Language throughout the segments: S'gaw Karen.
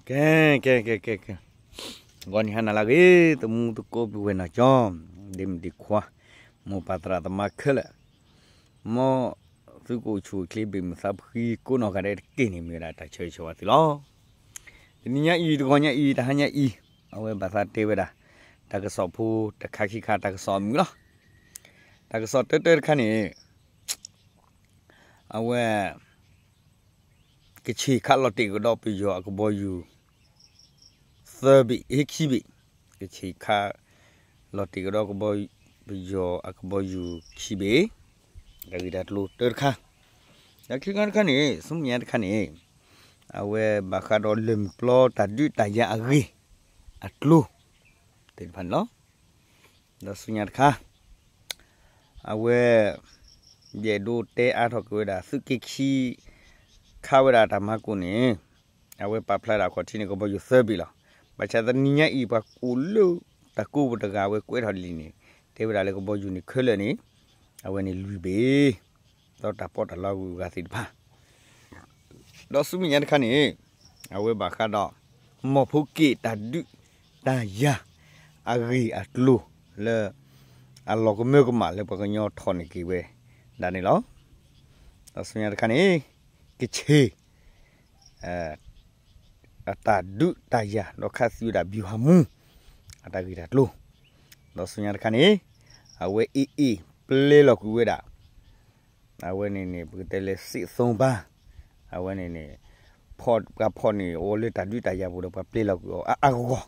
ကဲ ကဲ ကဲ ကဲ ကဲ, ဂီၤနံၤဟါနၤလၢအဂ့ၤ သမူသကိးပုၢ်ဝဲၢ်နီၢ်ကၠီ, ဒ့မုၣ်ဒ့ခွါ, မိၢ်ပၢ်သရၣ်သမါခဲလၢာ်, မ်သုကအိၣ်ဆူၣ်အိၣ်ချ့ ဘ့ၣ်မုာ်သးဖှံကိးနီၢ်ဂၤဒဲးတက့ၢ်န့ၣ် မ့ၢ်ဝဲဒၣ်တၢ်ဆၢဂ့ၤဆၢဝါသုလီၤ. တနံၤညါအံၤ တဂီၤညါအံၤ တဟါညါအံၤ, အဝဲဘၣ်သးတဲဝဲဒၣ် တၢ်ကစီၣ်ဖိ တခါခံခါ တၢ်ကစီၣ်အမုာ်လီၤ. တၢ်ကစီၣ်တၢတၢတခါန့ၣ် အဝဲ ကဆ့ၣ်ခးလီၤတ့ၢ်ကဒီးပယီၤအကဘီယူၤ သၢဘ့ၣ် ဟ့ ခံဘ့ၣ်, ကဆ့ၣ်ခးလီၤတ့ၢ်ကဒီးကဘီ ပယီၤအကဘီယူၤခံဘ့ၣ်, တၢ်ဂ့ၢ်တၢ်ကျိၤတၢတခါ, ဒီးခံခါတခါန့ၣ် ဆူမဲာ်ညါတခါန့ၣ် အဝဲဘၣ်ဃးဒီးလၢၢ်မုၢ်ပျီတၢ်ဒုးတၢ်ယၤအဂ့ၢ်အကျိၤ သ့ၣ်တဖၣ်န့ၣ်လီၤ. ဒီးဆူညါတခါ အဝဲ ယအဲၣ်ဒိးတဲအါထီၣ်က့ၤဝဲဒၣ် သုးက့ခံ ခးဝဲဒၣ်တၢ်မၤကိၣ်န့ၣ် အဝဲပာ်ဖျါဒၣ်အခီၣ်ထံးန့ၣ် ကဘီယူၤသၢဘ့ၣ်လီၤ. ဘၣ်ဆၣ်တနံၤညါအံၤ ပှၤကိးလၢတၢ်ကိးပူၤတဂၤ အဝဲကွဲးထီၣ်လံန့ၣ် တဲဝဲဒၣ်လၢကဘီယူၤန့ၣ်ခဲလၢာ်န့ၣ် အဝဲန့ၣ်လွံၢ်ဘ့ၣ် ဒီးတၢ်ပီးတၢ်လီအဂုၤအဂၤသ့ၣ်တဖၣ် ဒီးဆူမဲာ်ညါတခါန့ၣ် အဝဲဘၣ်ဃးဒီး မီၢ်ဖိက့ၣ်တၢ်ဒုးတၢ်ယၤ အဂ့ၢ်အကျိၤလၢ အလီၤကမၢကမၣ်လၢပှၤကညီထီၣ်န့ၢ်က့ၤဝဲဒၣ်န့ၣ်လီၤ. ဒီးဆူညါတခါန့ၣ် ကဆ့ၣ် အတၢ်ဒုးတၢ်ယၤ ဒီးခးသံဝဲဒၣ် ဗျူဟာမှူး အတၢ်ဂ့ၢ်တၢ်ကျိၤ, ဒီးဆူညါတခါန့ၣ် အဝဲ AA ပျဲလီၤကွံာ်ဝဲဒၣ် အဝဲန့ၣ်န့ၣ် ပကတဲလၢ စစ်သုံးပါး အဝဲန့ၣ်န့ၣ် ဖီၣ်ပှၤဖီၣ်န့ၢ်အီၤလၢတၢ်ဒုးတၢ်ယၤပူၤဒီး ပှၤပျဲလီၤကွံာ်အီၤအါအါဂီၢ်ဂီၢ်,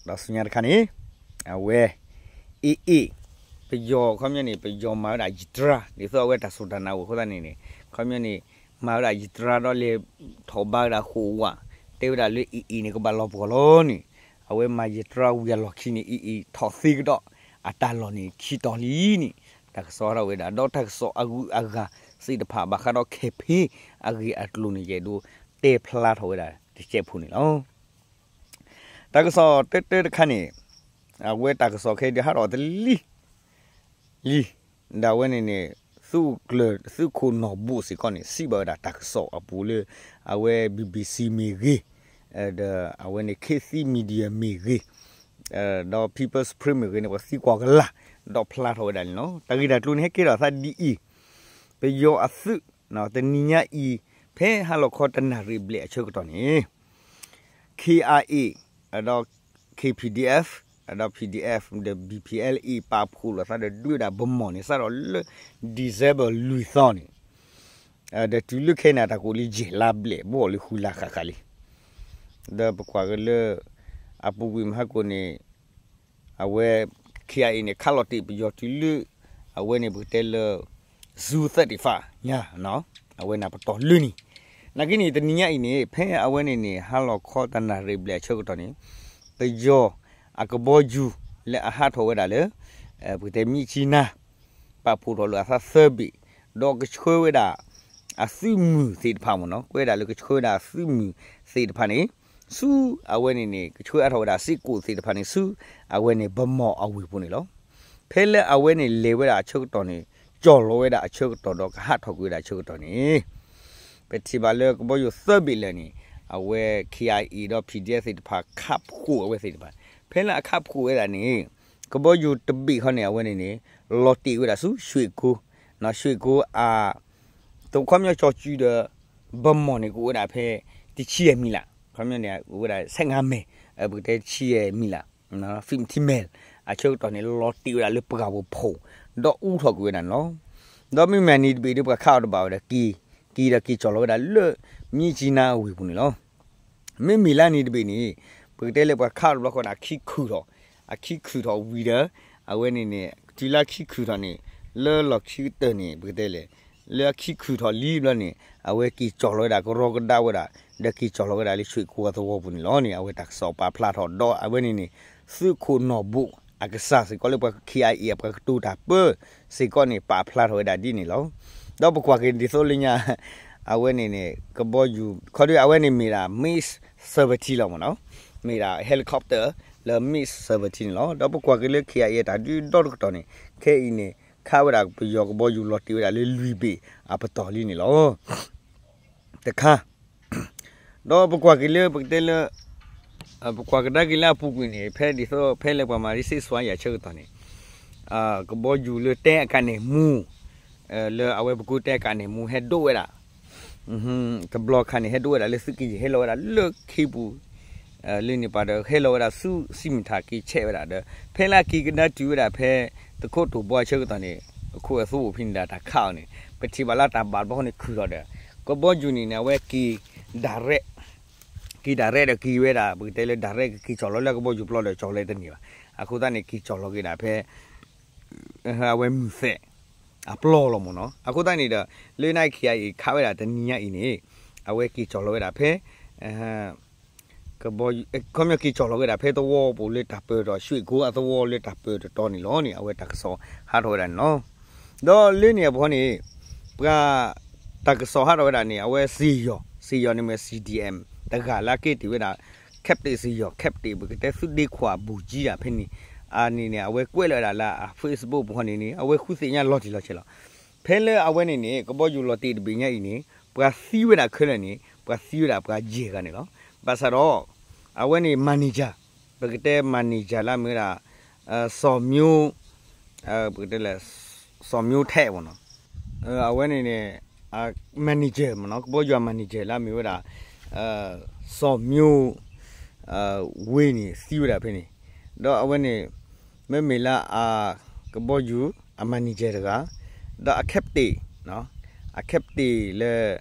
ဒီးဆူညါတခါန့ၣ် အဝဲ AA ပယီၤခီပညီန့ၣ် ပယီၤမၤဝဲဒၣ်ယတြါ ဒ်သိးအဝဲတၢ်စူၢ်တၢ်နာ်အိၣ်အဃိသတးန့ၣ်န့ၣ် ခီပညီန့ၣ် မၤဝဲဒၣ်ယတြါဒီးလဲၤထီၣ်ဘါဝဲဒၣ်ဃိာ်ဝး တဲဝဲဒၣ်လၢ AA န့ၣ် ကဘၣ်လီၤပှီၢ်လီၤန့ၣ် အဝဲမၤယတြါဝံၤအလီၢ်ခံန့ၣ် AA ထီၣ်သ့ကဒီး အတၢ်လီၢ်န့ၣ် ခံတီၤလံန့ၣ် တၢ်ကစီၣ်ဟးထီၣ်ဝဲဒၣ် ဒီးတၢ်ကစီၣ်အဂုၤအဂၤသ့ၣ်တဖၣ် ဘၣ်ဃးဒီး campaign အဂ့ၢ်အကျိၤန့ၣ် ယအဲၣ်ဒိးတဲဖျါထီၣ်ဝဲဒၣ်တစဲးဖိန့ၣ်လီၤ. တၢ်ကစီၣ်တၢတၢတခါန့ၣ် အဝဲတၢ်ကစီၣ်ခဲအံၤဒုးဟးထီၣ်တလံၤလံၤ ဒီးအဝဲန့ၣ်န့ၣ် သုးခိၣ်နီၢ်ဘိၣ်စ့ၢ်ကီးန့ၣ် စံးဘၣ်ဝဲဒၣ်တၢ်ကစီၣ်အပူၤလၢ အဝဲ BBC မ့ၢ်ဂ့ၤ ဒီးအဝဲန့ၣ် ခေတ်သစ် Media မ့ၢ်ဂ့ၤ ဒီး People's Spring မ့ၢ်ဂ့ၤန့ၣ် ပှၤသံကွၢ်ကလာ် ဒီးဖျါထီၣ်ဝဲဒၣ်န့ၣ်လီၤ. တၢ်ဂ့ၢ်တၢ်ကျိၤန့ၣ် ဟဲကဲထီၣ်အသးဒ်အံၤ, ပယီၤအသုး တနံၤညါအံၤ ဖဲဟါလီၤခီတနၣ်ရံၣ်ဘျဲၣ်အဆၢကတီၢ်န့ၣ် KIA ဒီး KPDF ဒီး PDF ဒီး BPLA ပာ်ဖှိၣ်လိာ်သးဒီးဒုးဝဲဒၣ်ဗမီၢ်န့ၣ် စးထီၣ်လၢ December လွံၢ်သီန့ၣ် ဒီးတုၤလၢခဲအံၤန့ၣ် တၢ်ကအိၣ်လံယဲၢ်လါဘျဲၣ် ဘၣ်လၢဃုလါဃၣ်ဃၣ်လံ. ဒီးပကွၢ်က့ၤလၢ အပူၤကွံာ်မဟါကိၣ်န့ၣ် အဝဲ KIA န့ၣ် ခးလီၤတ့ၢ်ပယီၤတုၤလၢ အဝဲန့ၣ်ပကတဲလၢ June thirty-first ညါ အဝဲန့ၣ်ပတီၢ်လၢန့ၣ် နာ်က့န့ၣ် တနံၤညါအံၤန့ၣ် ဖဲအဝဲန့ၣ်န့ၣ် ဟါလီၤခီတနၣ်ရံၣ်ဘျဲၣ်အဆၢကတီၢ်န့ၣ် ပယီၤအကဘီယူၤလၢအဟးထီၣ်ဝဲဒၣ်လၢ ပကတဲမြစ်ကြီးနား ပာ်ဖှိၣ်ထီၣ်လၢအသးသၢဘ့ၣ် ဒီးကဆှၢဝဲဒၣ် အသုးမုၢ်သ့ၣ်တဖၣ်မ့ၢ်နီၤ ကွဲးဒၣ်လၢကဆှၢဝဲဒၣ်အသုးမုၢ်သ့ၣ်တဖၣ်န့ၣ် ဆူအဝဲန့ၣ်န့ၣ် ကဆှၢအါထီၣ်ဝဲဒၣ်စ့ၢ်ကီးသ့ၣ်တဖၣ်န့ၣ် ဆူအဝဲန့ၣ် ဗမီၢ်အဝ့ၢ်ပူၤန့ၣ်လီၤ. ဖဲလၢအဝဲန့ၣ်လဲၤဝဲဒၣ်အဆၢကတီၢ်န့ၣ် ကၠီၣ်လီၤဝဲဒၣ်အဆၢကတီၢ်ဒီးကဟးထီၣ်ကွံာ်ဝဲဒၣ်အဆၢကတီၢ်န့ၣ် ပထံၣ်ဘၣ်လၢကဘီယူၤသၢဘ့ၣ်လၢာ်န့ၣ် အဝဲ KIA ဒီး PDF သ့ၣ်တဖၣ် ခးဖှိၣ်အဝဲသ့ၣ်တဖၣ် ဖဲလၢအခးဖှိၣ်ဝဲဒၣ်န့ၣ် ကဘီယူၤတဘ့ၣ်ခီန့ၣ် အဝဲန့ၣ်န့ၣ် လီၤတ့ၢ်ဝဲဒၣ်ဆူ ရွှေကုန်း ရွှေကုန်း အ တခီပညီကၠီၤစုဒီး ဗမီၢ်န့ၣ် ကအိၣ်ဝဲဒၣ်ဖဲ တဆံယဲၢ်မံလး ခီပညီန့ၣ် အိၣ်ဝဲဒၣ် ဆယ့်ငါးမိုင် ပကတဲတဆံယဲၢ်မံလး fifty mile အဆၢကတီၢ်န့ၣ် လီၤတ့ၢ်ဝဲဒၣ်လၢပှၢ်ပူၤဖီၣ် ဒီးအူထီၣ်ကွံာ်ဝဲဒၣ်န့ၣ်လီၤ. ဒီးမ့မ့ၢ်နံၤတဘ့ၣ်ဒီး ပှၤခးအီၤတဘၣ်ဝဲဒီး က့ၤ က့ၤဒီးက့ၤကၠီၣ်လီၤဝဲဒၣ်လၢ မြစ်ကြီးနား အဝ့ၢ်ပူၤန့ၣ်လီၤ. မ့မ့ၢ်လၢနံၤတဘ့ၣ်န့ၣ် ပကတဲလၢပှၤခးအီၤတဘျီဃီန့ၣ် အခံခုၣ်ထီၣ် အခံခုၣ်ထီၣ်ဝံၤဒီး အဝဲန့ၣ်န့ၣ် တုၤလၢအခံခုၣ်ထီၣ်န့ၣ် လၢလီၢ်ခံကတၢၢ်န့ၣ် ပကတဲလဲၣ် လၢအခံခုၣ်ထီၣ်လံဘျီန့ၣ် အဝဲက့ၤကၠီၣ်လီၤဝဲဒၣ်ကရီကဒါဝဲဒၣ် ဒီးက့ၤကၠီၣ်လီၤဝဲဒၣ်လၢ ရွှေကုန်း အသဝီပူၤန့ၣ်လီၤန့ၣ် အဝဲတၢ်ကစီၣ်ပာ်ဖျါထီၣ်ဒီးအဝဲန့ၣ်န့ၣ် သုးခိၣ်နီၢ်ဘိၣ်အကစၢ်စ့ၢ်ကီးလၢပှၤ KIA အပှၤကတိၤတၢ်ပၢစ့ၢ်ကီးန့ၣ် ပာ်ဖျါထီၣ်ဝဲဒၣ်ဒ်န့ၣ်လီၤ. ဒီးပကွၢ်က့ၤဒ်သိးလၢညါ အဝဲန့ၣ်န့ၣ် ကဘီယူၤ ခီဒုးအဝဲန့ၣ်မ့ၢ်ဒၣ် MiG seventeen လီၤမ့ၢ်နီၤ, မ့ၢ်ဒၣ် helicopter လၢ MiG seventeen န့ၣ်လီၤ. ဒီးပကွၢ်က့ၤလၢ KIA တၢ်ဒုးဒီတကတီၢ်န့ၣ် ခဲအံၤန့ၣ် ခးဝဲဒၣ်ပယီၤကဘီယူၤလီၤတ့ၢ်ဝဲဒၣ်လၢလွံၢ်ဘ့ၣ်အပတီၢ်လံန့ၣ်လီၤ. တခါ ဒီးပကွၢ်က့ၤလၢပကတဲလၢ ပကွၢ်ကဒါက့ၤလၢအပူၤကွံာ်န့ၣ် ဖဲဒ်သိးဖဲလၢပှၤမၤရံစ့ၣ်စွါယၤဆၢကတီၢ်န့ၣ် ကဘီယူၤလၢတဲအကးန့ၣ်မူ လၢအဝဲပကိးတဲအကးန့ၣ်မူဟဲဒိးဝဲဒၣ် တဘျီခါန့ၣ် ဟဲဒိးဝဲဒၣ်လၢသုးက့ယဲၢ် ဟဲလီၤဝဲဒၣ်လၢခ့ပူၤ လၢန့ၣ်ပှၤဒီး ဟဲလီၤဝဲဒၣ်ဆူစံးမုၢ်ထးက့ၤဆဲးဝဲဒၣ်ဒီး ဖဲလၢအက့ၤကဒါတုၤဝဲဒၣ်ဖဲ တခိၣ်တိာ်ဘီဆၢကတီၢ်န့ၣ် အခိၣ်အသိအိၣ်ဖဲန့ၣ်ဒီးတၢ်ခးအီၤန့ၣ် ပထံၣ်ဘၣ်လၢတၢ်ဘၣ်တဘျီဃီန့ၣ်ခုၣ်ထီၣ်ဒီး ကဘီယူၤန့ၣ်န့ၣ် အဝဲက့ၤ direct က့ၤ direct ဒီးက့ၤဝဲဒၣ် ပကတဲလၢ direct က့ၤကၠီၣ်လီၤလၢကဘီယူၤပျီဒီးကၠီၣ်လီၤတန့ၢ်ဘၣ်. အဃိသတးန့ၣ် က့ၤကၠီၣ်လီၤက့ၤဒၣ်ဖဲ အဝဲမုၢ်သဲး အပျီလီၤမ့ၢ်နီၤ. အဃိသတးန့ၣ်ဒီး လၢနခ့အံၤခးဝဲဒၣ်တနံၤညါအံၤန့ၣ် အဝဲက့ၤကၠီၣ်လီၤဝဲဒၣ်ဖဲ ခီပညီက့ၤကၠီၣ်လီၤဝဲဒၣ်ဖဲသဝီပူၤလၢတၢ်ပၢၤဒီး ရွှ့ၣ်ကိအသဝီလၢတၢ်ပၢၤတတီၤန့ၣ်လီၤန့ၣ် အဝဲတၢ်ကစီၣ်ဟးထီၣ်ဝဲဒၣ်န့ၣ်လီၤ. ဒီးလၢန့ၣ်အပူၤန့ၣ် ပှၤ တၢ်ကစီၣ်ဟးထီၣ်ဝဲဒၣ်န့ၣ် အဝဲစ့ၢ်ယီၤ စ့ၢ်ယီၤန့ၣ်မ့ၢ် C D M တဂၤလၢအကဲတ့ၢ်ဝဲဒၣ် Captain စ့ၢ်ယီၤ Captain ပကတဲသုးဒ့ခွါဘူးကံဒၣ်ဖဲန့ၣ် အန့ၣ်န့ၣ် အဝဲကွဲးလီၤဝဲဒၣ်လၢအ Facebook ပူၤန့ၣ်န့ၣ် အဝဲဃုသ့ၣ်ညါလီၤတံၢ်လီၤဆဲးလီၤ. ဖဲလၢအဝဲန့ၣ်န့ၣ် ကဘီယူၤလီၤတ့ၢ်တဘ့ၣ်ညါအံၤန့ၣ် ပှၤသံဝဲဒၣ်ခဲလၢာ်န့ၣ် ပှၤသံဝဲဒၣ်ပှၤယဲၢ်ဂၤန့ၣ်လီၤ. ဘၣ်ဆၣ်ဒီး အဝဲန့ၣ် manager ပကတဲ manager လၢအမ့ၢ်ဝဲဒၣ် စီၤမၠိ ပကတဲလၢ စီၤမၠိထဲးမ့ၢ်နီၤ အဝဲန့ၣ်န့ၣ် manager မ့ၢ်နီၤ ကဘီယူၤ manager လၢအမ့ၢ်ဝဲဒၣ် စီၤမၠိ ဝ့ၢ်န့ၣ် သံဝဲဒၣ်ဖဲန့ၣ် ဒီးအဝဲန့ၣ် မ့မ့ၢ်လၢအ ကဘီယူၤ အ manager တဂၤ ဒီးအ captain အ captain လၢ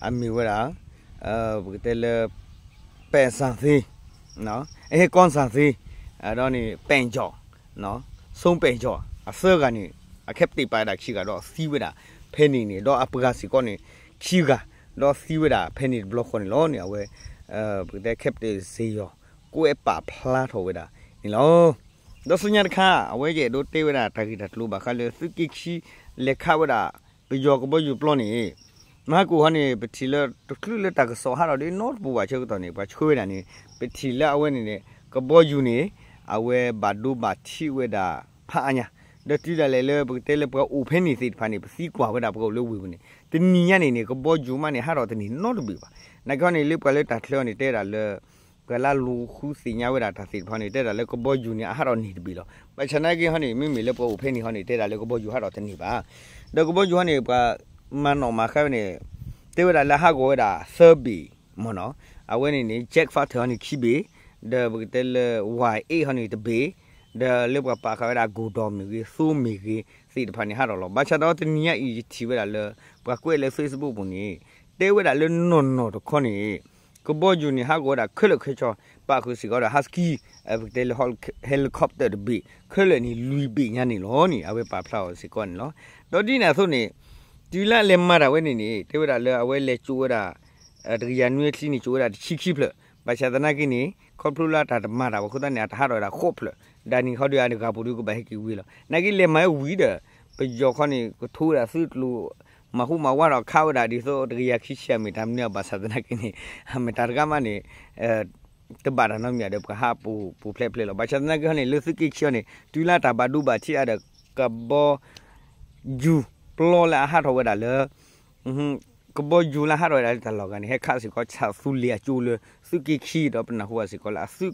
အမ့ၢ်ဝဲဒၣ် ပကတဲလၢ ပဲၣ်စၣ်သ့ အဟဲကီၢ်စၣ်သ့ ဒီးန့ၣ် ပဲၣ်ကၠီၣ် ဆိပဲၣ်ကၠီၣ် အသၢဂၤန့ၣ် အ captain ပာ်ဝဲဒၣ်ခံဂၤဒီးသံဝဲဒၣ်ဖဲန့ၣ်န့ၣ် ဒီးအပှၤစ့ၢ်ကီးန့ၣ် ခံဂၤ ဒီးသံဝဲဒၣ်ဖဲန့ၣ်တဘျီဃီန့ၣ်လီၤန့ၣ် အဝဲ ပကတဲ captain စ့ၢ်ယီၤ ကွဲးပာ်ဖျါထီၣ်ဝဲဒၣ်န့ၣ်လီၤ. ဒီးဆူညါတခါ အဝဲယအဲၣ်ဒိးတဲဝဲဒၣ်တၢ်ဂ့ၢ်တၢ်ကျိၤဘၣ်ဃးလၢသုးက့ခံ လဲၤခးဝဲဒၣ် ပယီၤကဘီယူၤပျီန့ၣ် မဟါကိၣ်ဟီန့ၣ် ပထံၣ်လၢတချုးလၢတၢ်ကစီၣ်ဟးထီၣ်ဒ်နီတပူၤဘၣ်ဆၢကတီၢ်န့ၣ် ပှၤဆှၢဝဲဒၣ်န့ၣ် ပထံၣ်လၢအဝဲန့ၣ်န့ၣ် ကဘီယူၤန့ၣ် အဝဲဘၣ်ဒိဘၣ်ထံးဝဲဒၣ်ဖးအါညါ ဒီးတုၤဒၣ်လဲာ်လၢပကတဲလၢပှၤအိၣ်ဖဲန့ၣ်သ့ၣ်တဖၣ်န့ၣ် ပသံကွၢ်ဝဲဒၣ်ပှၤအိၣ်လၢဝ့ၢ်ပူၤန့ၣ် တနံၤညါန့ၣ်န့ၣ် ကဘီယူၤမးန့ၣ် ဟးထီၣ်တန့ၢ်နီတဘ့ၣ်ဘၣ်. နာ်က့ဟီန့ၣ် လၢပှၤလၢတၢ်ချၢအီၤန့ၣ် တဲဒၣ်လၢ ပှၤလၢလူၤဃုသ့ၣ်ညါဝဲဒၣ်တၢ်သ့ၣ်တဖၣ်န့ၣ် တဲဒၣ်လၢကဘီယူၤန့ၣ် အဟးထီၣ်န့ၢ်တဘ့ၣ်လီၤ. ဘၣ်ဆၣ်နာ်က့ဟီန့ၣ် မ့မ့ၢ်လၢပှၤအိၣ်ဖဲန့ၣ်ဟီန့ၣ် တဲဒၣ်လၢကဘီယူၤဟးထီၣ်တန့ၢ်ဘၣ်. ဒီးကဘီယူၤဟီန့ၣ် ပှၤမၤနီၣ်မၤဃါဝဲန့ၣ် တဲဝဲဒၣ်လၢဟးဂီၤဝဲဒၣ်သၢဘ့ၣ်မ့ၢ်နီၤ. အဝဲန့ၣ်န့ၣ် Jet Fighter ဟီန့ၣ်ခံဘ့ၣ်, ဒီးပကတဲလၢ ဝါအ့ၣ် ဟီန့ၣ်တဘ့ၣ်, ဒီးလၢပှၤပာ်ဃာ်ဝဲဒၣ် ကိၢ်ဒီၣ်မ့ၢ်ဂ့ၤ သိမ့ၢ်ဂ့ၤ သ့ၣ်တဖၣ်န့ၣ်ဟးထီၣ်လီၤ. ဘၣ်ဆၣ်ဒီးတနံၤညါအံၤယထံၣ်ဝဲဒၣ်လၢ ပှၤကွဲးလၢ Facebook ပူၤန့ၣ် တဲဝဲဒၣ်လၢနီၢ်နီၢ်တခီန့ၣ် ကဘီယူၤန့ၣ် ဟးဂီၤဝဲဒၣ်ခဲလၢာ်ခဲဆ့ ပာ်ဃုာ်စ့ၢ်ကီးဒီး Husky ပကတဲလၢ helicopter တဘ့ၣ် ခဲလၢာ်န့ၣ် လွံၢ်ဘ့ၣ်ညါန့ၣ်လီၤန့ၣ် အဝဲပာ်ဖျါအီၤစ့ၢ်ကီးန့ၣ်လီၤ. ဒီးဒ်န့ၣ်အသိးန့ၣ် တုၤလၢအလဲၤမၤတၢ်ဝဲန့ၣ်န့ၣ် တဲဝဲဒၣ်လၢအဝဲလဲၤကၠိဝဲဒၣ် တကယၤနွံချံန့ၣ် ကၠိဝဲဒၣ်တဆံခံဖျၢၣ်, ဘၣ်ဆၣ်သနာ်က့န့ၣ် ခီဖျိလၢတၢ်တမၤတၢ်ဘၣ်အဃိသတးန့ၣ် အတဟးထီၣ်ဝဲဒၣ်ဃိးဖျၢၣ်, ဒ်န့ၣ်ဃီဒီးအတဂၤပူၤဒီးကဘၣ်ဟဲက့ၤဝံၤလီၤ. နာ်က့လဲၤမၤဝဲဝံၤဒီး ပယီၤခီန့ၣ် ကထိဝဲဒၣ်သုးကျိၤ မၤဟူးမၤဝါဒီးခးဝဲဒၣ်ဒ်သိးတကယၤခံဆံ မ့ၢ်တၢ်မနုၤအဘၣ်ဆၣ်သနာ်က့န့ၣ် မ့ၢ်တၢ်တခါမးန့ၣ် တဘၣ်တၢ်နီတမံၤဒီး ပှၤဟးပူၤပူၤဖျဲးဖျဲးလီၤ. ဘၣ်ဆၣ်သနာ်က့ဟီန့ၣ် လၢသုးက့ခံအီၤန့ၣ် တုၤလၢတၢ်ဘၣ်ဒိဘၣ်ထံးအါဒီး ကဘီ ယူၤပျီလၢအဟးထီၣ်ဝဲဒၣ်လၢ ကဘီယူၤလၢဟးထီၣ်ဝဲဒၣ်လၢတၢ်လီၢ်ဂၤန့ၣ် ဟဲခးစ့ၢ်ကီးဆၣ်သူလ့ၤအကၠိလၢသုးက့ခံဒီးပနၢ်ဟူဘၣ်စ့ၢ်ကီးလၢအသုး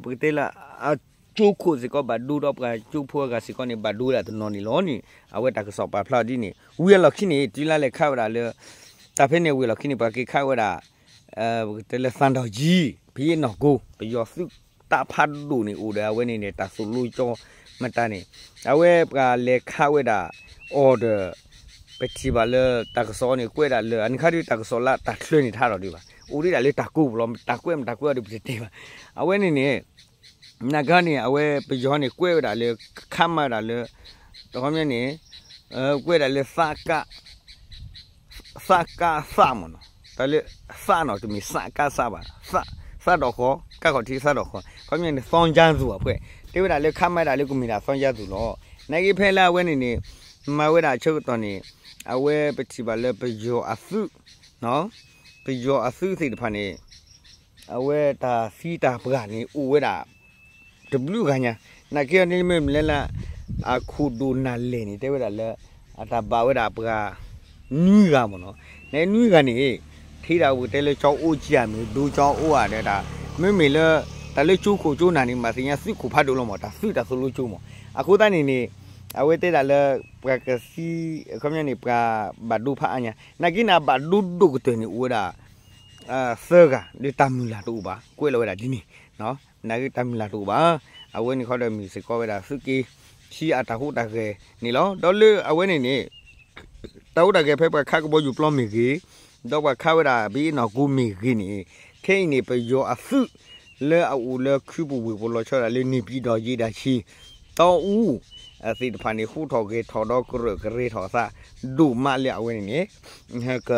ပကတဲလၢ အကၠိခိၣ်စ့ၢ်ကီးဘၣ်ဒိဒီးပှၤကၠိဖိအဂၤစ့ၢ်ကီးန့ၣ် ဘၣ်ဒိဝဲဒၣ်တနီၤန့ၣ်လီၤန့ၣ် အဝဲတၢ်ကစီၣ်ပာ်ဖျါအီၤဒ်န့ၣ် ဝံၤအလီၢ်ခံန့ၣ် တုၤလၢလဲၤခးဝဲဒၣ်လၢ တၢ်ဖဲန့ၣ်ဝံၤအလီၢ်ခံန့ၣ် ပှၤက့ၤခးဝဲဒၣ် ပကတဲလၢသးဒီၣ်ကံ ဖံးနီၢ်ကိ ပယီၤသုးတၢ်ဖးဒိၣ်န့ၣ်အိၣ်ဒီးအဝဲန့ၣ်န့ၣ် တၢ်သိၣ်လိကၠီမတၤန့ၣ် အဝဲပှၤလဲၤခးဝဲဒၣ်အီၤဒီး ပထံၣ်ဘၣ်လၢတၢ်ကစီၣ်န့ၣ် ကွဲးဒၣ်လၢ အန့ၣ်ခါဒ်တၢ်ကစီၣ်လၢတၢ်ချၢန့ၣ်တဟးထီၣ်ဒံးဘၣ် အိၣ်ဒံးဒၣ်လၢတၢ်ကိးပူၤလီၤ တၢ်ကွဲးမတၢ်ကွဲးအီၤဒီးပတတဲဘၣ် အဝဲန့ၣ်န့ၣ် နာ်က့န့ၣ် အဝဲပယီၤန့ၣ် ကွဲးဝဲဒၣ်လၢ ခးမၤဝဲဒၣ်လၢ တခီပညီန့ၣ် ကွဲးဒၣ်လၢ သးကးသးမ့ၢ်နီၤ တၢ်လၢ သးနီၤ တမ့ၢ်သးကးသးဘၣ် သးဒီးဃီ ကးခီၣ်ထံးသးဒီးဃီ ခီပညီန့ၣ် သီကၠါသူၣ်အဖှဲး တဲဝဲဒၣ်လၢခးမၤဒၣ်လၢကမ့ၢ်ဒၣ်သီကၠါသူၣ်လီၤ. နာ်က့ဖဲလၢအဝဲန့ၣ်န့ၣ် မၤဝဲဒၣ်ဆၢကတီၢ်န့ၣ် အဝဲပထံၣ်ဘၣ်လၢပယီၤအသုး ပယီၤအသုးသ့ၣ်တဖၣ်န့ၣ် အဝဲတၢ်သံတၢ်ပှၢ်န့ၣ် အိၣ်ဝဲဒၣ် တဘျုးဂၤညါ နာ်က့အီၤန့ၣ်မ့ၢ်မနုၤလဲၣ်လၢ အခိၣ်ဒိၣ်နၢ်လဲၢ်န့ၣ် တဲဝဲဒၣ်လၢ အတၢ်ဘၣ်ဝဲဒၣ်ပှၤ နွံဂၤမ့ၢ်နီၤ နနွံဂၤန့ၣ် ထံၣ်ဒၣ်ပကတဲလၢကၠီအိၣ်ကံဧါမ့ၢ် ဒူကၠီအိၣ်ဧါဒီးတၢ် မ့မ့ၢ်လၢ တၢ်လၢကၠိခိၣ်ကၠိနၢ်န့ၣ် မၤသ့ၣ်ညါသုးခိၣ်ဖးဒိၣ်လီၤမး တၢ်သုးတၢ်သိၣ်လိကၠိမး. အဃိသတးန့ၣ်န့ၣ် အဝဲတဲဒၣ်လၢ ပှၤကသံ ခီပညီန့ၣ် ပှၤဘၣ်ဒိဖးအါညါ နာ်က့န့ၣ် အဘၣ်ဒိဒိၣ်ကတၢၢ်န့ၣ် အိၣ်ဝဲဒၣ် သၢဂၤ ဒီးတၢ်မုၢ်လၢ်တအိၣ်ဘၣ် ကွဲးလီၤဝဲဒၣ်ဒ်န့ၣ် နာ်က့တၢ်မုၢ်လၢ်တအိၣ်ဘၣ်. အဝဲန့ၣ်ခီဒီးမ့ၢ်စ့ၢ်ကီးဝဲဒၣ်သုးက့ခံအတၢ်ဟူးတၢ်ဂဲၤန့ၣ်လီၤ. ဒီးလၢအဝဲန့ၣ်န့ၣ် တၢ်ဟူးတၢ်ဂဲၤဖဲပှၤခးကဘီယူၤပျီမ့ၢ်ဂ့ၤ, ဒီးပှၤခးဝဲဒၣ်ဘ့အ့ၣ်နီၢ်ကိမ့ၢ်ဂ့ၤန့ၣ်, ခဲအံၤန့ၣ် ပယီၤအသုး လၢအအိၣ်လၢခုပူၤဝ့ၢ်ပူၤလီၤဆီဒၣ်လၢန့ၣ်ပၠံၣ်ဒီးယ့ၣ်ဒၣ်ဆံ တီအူ သ့ၣ်တဖၣ်န့ၣ် ဟူးထီၣ်ဂဲၤထီၣ်ဒီးကရၢၢ်ကရ့ထီၣ်အသး ဒိၣ်မးလၢအဝဲန့ၣ်န့ၣ် က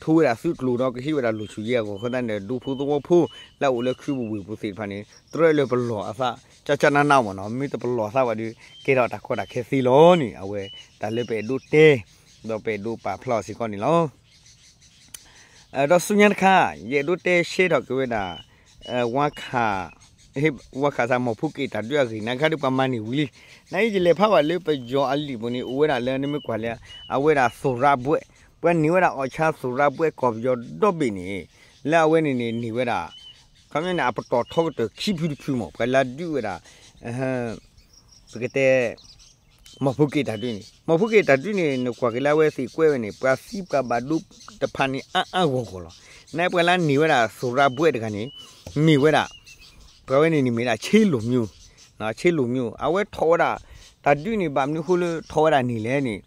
ထိဝဲဒၣ်သုးကျိၤဒီးကဟ့ၣ်ဝဲဒၣ်လိၣ်ဆူၣ်ယဲၢ်အဂီၢ်အဃိသတးန့ၣ်ဒီး ဒူဖိသဝီဖိ လၢအအိၣ်လၢခုပူၤဝ့ၢ်ပူၤသ့ၣ်တဖၣ်န့ၣ် တြီလၢပလီၢ်အသး ကၠၢ်ကၠၢ်နးနးမ့ၢ်နီၤ, မ့ၢ်တပလီၢ်အသးဘၣ်ဒီး ကဲထီၣ်တၢ်ကီတၢ်ခဲသ့လီၤန့ၣ် အဝဲ တၢ်လၢပအဲၣ်ဒိးတဲ ဒီးပအဲၣ်ဒိးပာ်ဖျါအီၤစ့ၢ်ကီးန့ၣ်လီၤ. ဒီးဆူညါတခါ ယအဲၣ်ဒိးတဲရှဲထီၣ်က့ၤဝဲဒၣ် ဝါခး ဝါခးစၢ်မီၢ်ဖိက့ၣ်တၢ်ဒုးအဂ့ၢ် နာ်က့ဒီးပှၤမၤန့ၢ်ဝံၤလံ. နာ်က့ယလဲၤဖးဘၣ်လၢပယီၤအလံာ်ပူၤန့ၣ် အိၣ်ဝဲဒၣ်လၢနမ့ၢ်ကွၢ်လၢ အဝဲဒၣ်သိၣ်ရးဘွဲ့, ပှၤန့ၢ်ဝဲဒၣ်အီၣ်ဆါသိၣ်ရးဘွဲ့ကီၢ်ပယီၤဒီဘ့ၣ်န့ၣ် လၢအဝဲန့ၣ်န့ၣ် န့ၢ်ဝဲဒၣ် ခီပညီန့ၣ် အပတီၢ်ထီကတၢၢ်ခံဖုတဖုမ့ၢ် ပှၤလၢဒုးဝဲဒၣ် ပကတဲ မီၢ်ဖိက့ၣ်တၢ်ဒုးန့ၣ်, မီၢ်ဖိက့ၣ်တၢ်ဒုးန့ၣ် နကွၢ်က့ၤလၢအဝဲသ့ၣ်ကွဲးဝဲန့ၣ် ပှၤသံပှၤဘၣ်ဒိတဖၣ်န့ၣ် အါအါဂီၢ်ဂီၢ်လီၤ. နာ်က့ပှၤလၢန့ၢ်ဝဲဒၣ်သိၣ်ရးဘွဲ့တဂၤန့ၣ် မ့ၢ်ဝဲဒၣ် ပှၤဝဲန့ၣ်န့ၣ်မ့ၢ်ဒၣ် ဆ့လိၣ်မၠိ, ဆ့လိၣ်မၠိ အဝဲထီၣ်ဝဲဒၣ် တၢ်ဒုးန့ၣ် ဘၣ်မနုၤဃိလၢထီၣ်ဝဲဒၣ်န့ၣ်လဲၣ်န့ၣ်